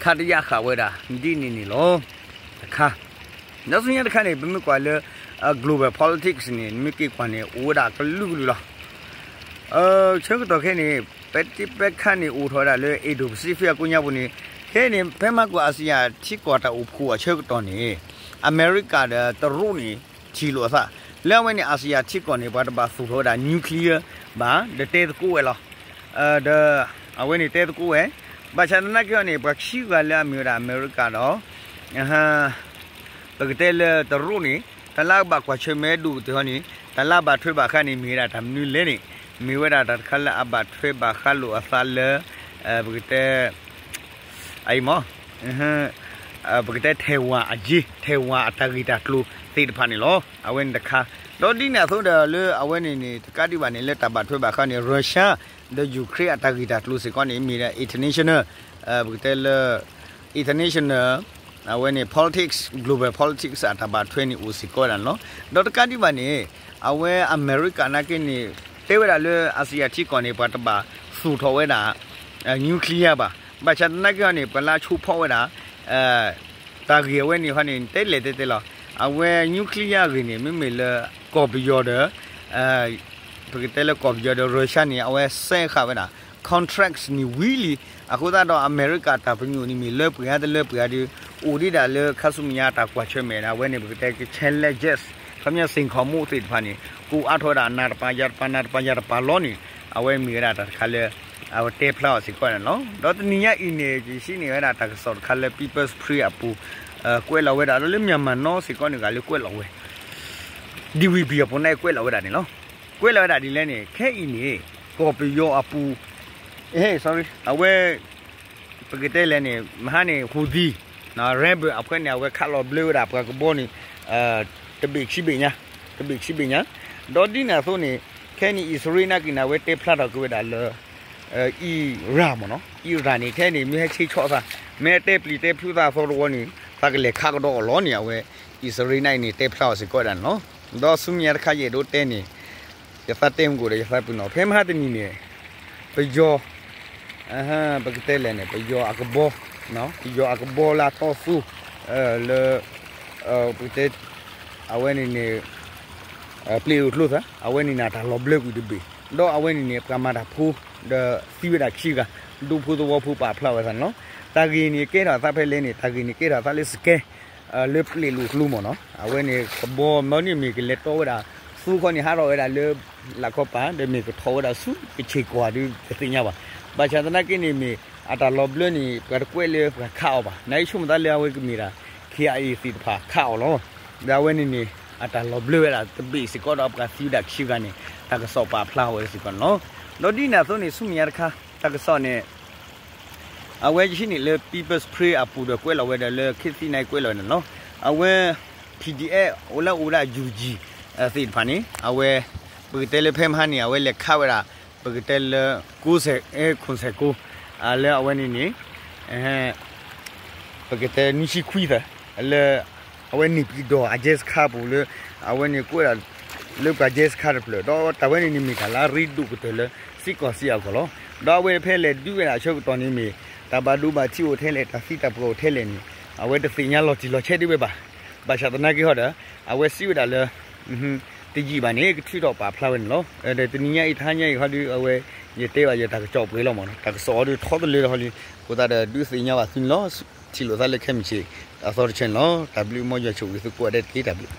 ခါတယာ်ဃာ်ဝဲဒၣ်ဒ်န့ၣ်န့ၣ်လီၤ. တခါ ဒီးဆူညါတခါန့ၣ် ပမ့ၢ်ကွၢ်လၢ global politics န့ၣ် နမ့ၢ်က့ၤကွၢ်န့ၣ် အိၣ်ဝဲဒၣ်ကလုာ်ကလုာ်လီၤ. ဆၢကတီၢ်ခဲအံၤန့ၣ် ပဲတ့ပဲခါန့ၣ် အိၣ်ထီၣ်ဝဲဒၣ်လၢ Indo-Pacific အကိးညါပူၤန့ၣ် ခဲအံၤန့ၣ် ဖဲမၤကွၢ် ASEAN ထံကီၢ်တၢ်အိၣ်ဖှိၣ်အဆၢကတီၢ်န့ၣ် အမဲရကၤဒီးတရူးန့ၣ် ထံၣ်လိာ်အသး လၢအဝဲန့ၣ် ASEAN ထံကီၢ်န့ၣ် ပှၤတဘၣ်သူၣ်ထီၣ်ဝဲဒၣ် nuclear ဘၣ် ဒီးတဲသကိးဝဲလီၤ. ဒီး အဝဲန့ၣ်တဲသကိးဝဲ ဘၣ်ဆၣ်သနာ်က့ဟီန့ၣ် ပှၤခံဂၤလၢအမ့ၢ်ဝဲဒၣ်အမဲရကၤဒီး ပကတဲလၢတရူးန့ၣ် တၢ်လၢအဘၣ်ကွၢ်ဆၢၣ်မဲာ်ဒိၣ်ကတၢၢ်ဟီန့ၣ် တၢ်လၢအဘၣ်ထွဲဘၣ်ဃးန့ၣ် မ့ၢ်ဝဲဒၣ်တၢ်မနုၤလဲၣ်န့ၣ် မ့ၢ်ဝဲဒၣ်တၢ်တခါလၢအဘၣ်ထွဲဘၣ်ဃးလိာ်အသးလၢ ပကတဲ အအံၤမ့ၢ် ပကတဲ Taiwan အရေး Taiwan အတၢ်ဂ့ၢ်တၢ်ကျိၤသ့ၣ်တဖၣ်န့ၣ်လီၤ. အဝဲန့ၣ်တခါ ဒီးဒ်န့ၣ်အသိးဒီးလၢအဝဲန့ၣ်န့ၣ် တကးဒံးဘၣ်န့ၣ် လၢတၢ်ဘၣ်ထွဲဘၣ်ဃးန့ၣ် Russia ဒီး Ukraine အတၢ်ဂ့ၢ်တၢ်ကျိၤစ့ၢ်ကီးန့ၣ် မ့ၢ်ဒၣ် international ပကတဲလၢ international အဝဲန့ၣ် politics, global politics အတၢ်ဘၣ်ထွဲန့ၣ်အိၣ်စ့ၢ်ကီးဝဲဒၣ်န့ၣ်လီၤ. ဒီးတကးဒံးဘၣ်န့ၣ် အဝဲအမဲရကၤနာ်က့န့ၣ် တဲဝဲဒၣ်လၢ ASEAN ထံကီၢ်န့ၣ် ပှၤတဘၣ်သူၣ်ထီၣ်ဝဲဒၣ် nuclear ဘၣ်. ဘၣ်ဆၣ်သနာ်က့ဟီန့ၣ် ပှၤလၢအဆိဖီဝဲဒၣ် တၢ်ဂ့ၢ်အဝဲန့ၣ်ဟီန့ၣ် တဲလဲၣ်တဲတဲလီၤ. အဝဲ nuclear အဂ့ၢ်န့ၣ် မ့မ့ၢ်လၢကီၢ်ပယီၤဒီး ပကတဲလၢကီၢ်ပယီၤဒီး Russia န့ၣ် အဝဲစဲဃာ်ဝဲဒၣ် contracts န့ၣ်ဝံၤလံ. အဃိသတးဒီးအမဲရကၤတၢ်ပညိၣ်န့ၣ်မ့ၢ်လၢပှဲၤဧါတလၢပှဲၤဧါဒီး အိၣ်ဒံးဒၣ်လၢခါဆူမဲာ်ညါတၢ်ကွၢ်ဆၢၣ်မဲာ်န့ၣ် အဝဲန့ၣ် ပကတဲ challenges ခီပညီ စိန်ခေါ်မှု သ့ၣ်တဖၣ်န့ၣ် ကအိၣ်အါထီၣ်ဝဲဒၣ်နၤတပၤယၤတပၤ နၤတပၤယၤတပၤလီၤန့ၣ် အဝဲမ့ၢ်ဝဲဒၣ်တၢ်တခါလၢ အဝဲတဲဖျါအီၤစ့ၢ်ကီးန့ၣ်လီၤ. ဒီးတနံၤညါအံၤန့ၣ် ယဟံးန့ၢ်ဝဲဒၣ်တၢ်ကစီၣ်တခါလၢ People's Spring အပူၤ ကွဲးလီၤဝဲဒၣ်ဒီးလၢ Myanmar Now စ့ၢ်ကီးန့ၣ် ဂၤလၢကွဲးလီၤဝဲ DVB အပူၤန့ၣ်ကွဲးလီၤဝဲဒၣ်န့ၣ်လီၤ. ကွဲးလီၤဝဲဒၣ်ဒ်လဲၣ်န့ၣ် ခဲအံၤန့ၣ် ကီၢ်ပယီၤအပူၤ အဝဲ ပကတဲလဲၣ်န့ၣ် မဟါန့ၣ် Houthi rebel အဖဲန့ၣ် အဝဲခးလီၤဘျၢဝဲဒၣ်ပှၤကဘီန့ၣ် တဘ့ၣ်ခံဘ့ၣ်ညါ တဘ့ၣ်ခံဘ့ၣ်ညါ ဒီးဒ်န့ၣ်အသိးန့ၣ် ခဲအံၤန့ၣ် အံၣ်စရ့လးနာ်က့န့ၣ် အဝဲတဲဖျါထီၣ်က့ၤဝဲဒၣ်လၢ Iran မ့ၢ်နီၤ Iran န့ၣ် ခဲအံၤန့ၣ် မ့ၢ်ဟဲဆ့ဆီၣ်သး မ့ၢ်ဟဲတဲပျံၤတဲဖုးသးအသီတဝီန့ၣ် သးကလဲၤခးကဒီးအီၤလီၤန့ၣ် အဝဲ အံၣ်စရ့လးနာ်က့န့ၣ် တဲဖျါအီၤစ့ၢ်ကီးဝဲဒၣ်န့ၣ်လီၤ. ဒီးဆူမဲာ်ညါတခါယအဲၣ်ဒိးတဲန့ၣ် ယသးတဲမုၢ်ကိၣ်ဒီးယသးပ့ၤနီၣ် ဖဲမဟါတနံၤန့ၣ် ပယီၤ ပကတဲလဲၣ်န့ၣ် ပယီၤအကဘီ ပယီၤအကဘီလၢအတီသူ လၢ ပကတဲ အဝဲန့ၣ်န့ၣ် ပျ့ၤလိာ်ကျိသး အဝဲန့ၣ်န့ၣ် တၢ်လီၤဘျၢကွံာ်တဘ့ၣ် ဒီးအဝဲန့ၣ်န့ၣ် ပှၤမၤတၢ်ဖိ ဒီးသံဝဲဒၣ်ခံဂၤ ဒူဖိသဝီဖိပာ်ဖျါဝဲသးန့ၣ်လီၤ. တၢ်ဂ့ၢ်န့ၣ်ကဲထီၣ်သးဖဲလဲၣ်န့ၣ် တၢ်ဂ့ၢ်န့ၣ်ကဲထီၣ်သးလၢစကဲ လၢပျ့ၤလိာ်ကျိမ့ၢ်နီၤ အဝဲန့ၣ် ကဘီမ့ၢ်န့ၣ်မ့ၢ်ကလဲၤတီဝဲဒၣ် သူခီန့ၣ်ဟးထီၣ်ဝဲဒၣ်လၢ လၢ်ခီပၤ ဒီးမ့ၢ်ကထီၣ်ဝဲဒၣ်ဆူကဆ့ၣ်ကီၢ်ဒုးတသ့ၣ်ညါဘၣ်. ဘၣ်ဆၣ်သနာ်က့န့ၣ်မ့ၢ် အတၢ်လီၤဘျၢန့ၣ် ပှၤတကွဲးလၢပှၤခးအီၤဘၣ်. နာ်က့ဆိကမိၣ်သးလၢအဝဲကမ့ၢ်ဒၣ် ခ့ၣ်အဲၣ်အ့ၣ် သ့ၣ်တဖၣ်ခးအီၤလီၤ. ဒီးအဝဲန့ၣ်န့ၣ် အတၢ်လီၤဘျၢဝဲဒၣ်တဘ့ၣ်စ့ၢ်ကီးဒီးပှၤသံဝဲဒၣ်ခံဂၤန့ၣ် တၢ်ကစီၣ်ပာ်ဖျါဝဲစ့ၢ်ကီးန့ၣ်လီၤ. ဒီးဒ်န့ၣ်အသိးန့ၣ် ဆူမဲာ်ညါတခါ တၢ်ကစီၣ်န့ၣ် အဝဲယဟံးန့ၢ်လၢ People's Spring အပူၤဒီးကွဲးလီၤဝဲဒီးလၢ ခေတ်သစ် နာ်က့ကွဲးလီၤန့ၣ်လီၤ. အဝဲ PDF အိၣ်လၢအိၣ်ဝဲဒၣ် ယူၣ်ကၠံၣ် သ့ၣ်တဖၣ်န့ၣ် အဝဲ ပကတဲလၢဖဲမဟါန့ၣ် အဝဲလဲၤခးဝဲဒၣ် ပကတဲလၢ ကိးစဲၣ် ခိၣ်စဲၣ်ကိး လၢအဝဲန့ၣ်န့ၣ် ပကတဲနွံဆံခွံသၢ လၢ အဝဲန့ၣ်ပံၤဒီးအ ရဲစခန်း ပူၤလၢ အဝဲန့ၣ်ကွဲးဒၣ် လၢပှၤ ရဲစခန်း တဖျၢၣ် ဒီးတၢ်ဝဲန့ၣ်န့ၣ်မ့ၢ်တၢ်လၢအရ့ဒိၣ်ကတၢၢ်လၢ စ့ၢ်ကီးစ့ၢ်ကီးလီၤ. ဒီးအဝဲဖဲလဲၤဒုးဝဲဒၣ်အဆၢကတီၢ်န့ၣ်မ့ၢ် တၢ်ဘၣ်ဒိဘၣ်ထံးအိၣ်ထဲလဲၣ် တၢ်သံတၢ်ပှၢ်အိၣ်ထဲလဲၣ်န့ၣ် အဝဲတသ့ၣ်ညါလီၤတံၢ်လီၤဆဲးဒံးဝဲဘၣ်. ဘၣ်ဆၣ်သနာ်က့ဟီဒီး အဝဲစံးဝဲဒၣ်လၢ တယံာ်ဘၣ်န့ၣ် ကထုးထီၣ်ပာ်ဖျါဝဲန့ၣ်လီၤ. ဒီးတနံၤညါအံၤ တဟါညါအံၤဟီဒီး အဝဲ ယတဲဘၣ်ယတၢ်ကစီၣ်ပှဲၤလီၤမ့ၢ်နီၤ တၢ်ကစီၣ်အီၤဒီးထီတလၢဒီးဟီလံ အဃိသတးဒီးဒုးသ့ၣ်ညါဘၣ်သုန့ၣ်လီၤ. ထံၣ်လိာ်သးလၢခဲမုၢ်ဆ့ၣ် အသီတဆၢန့ၣ်လီၤ. တၢ်ဘျုး မ်ယွၤဆိၣ်ဂ့ၤသုကိးဂၤဒဲးတက့ၢ်. တၢ်ဘျုး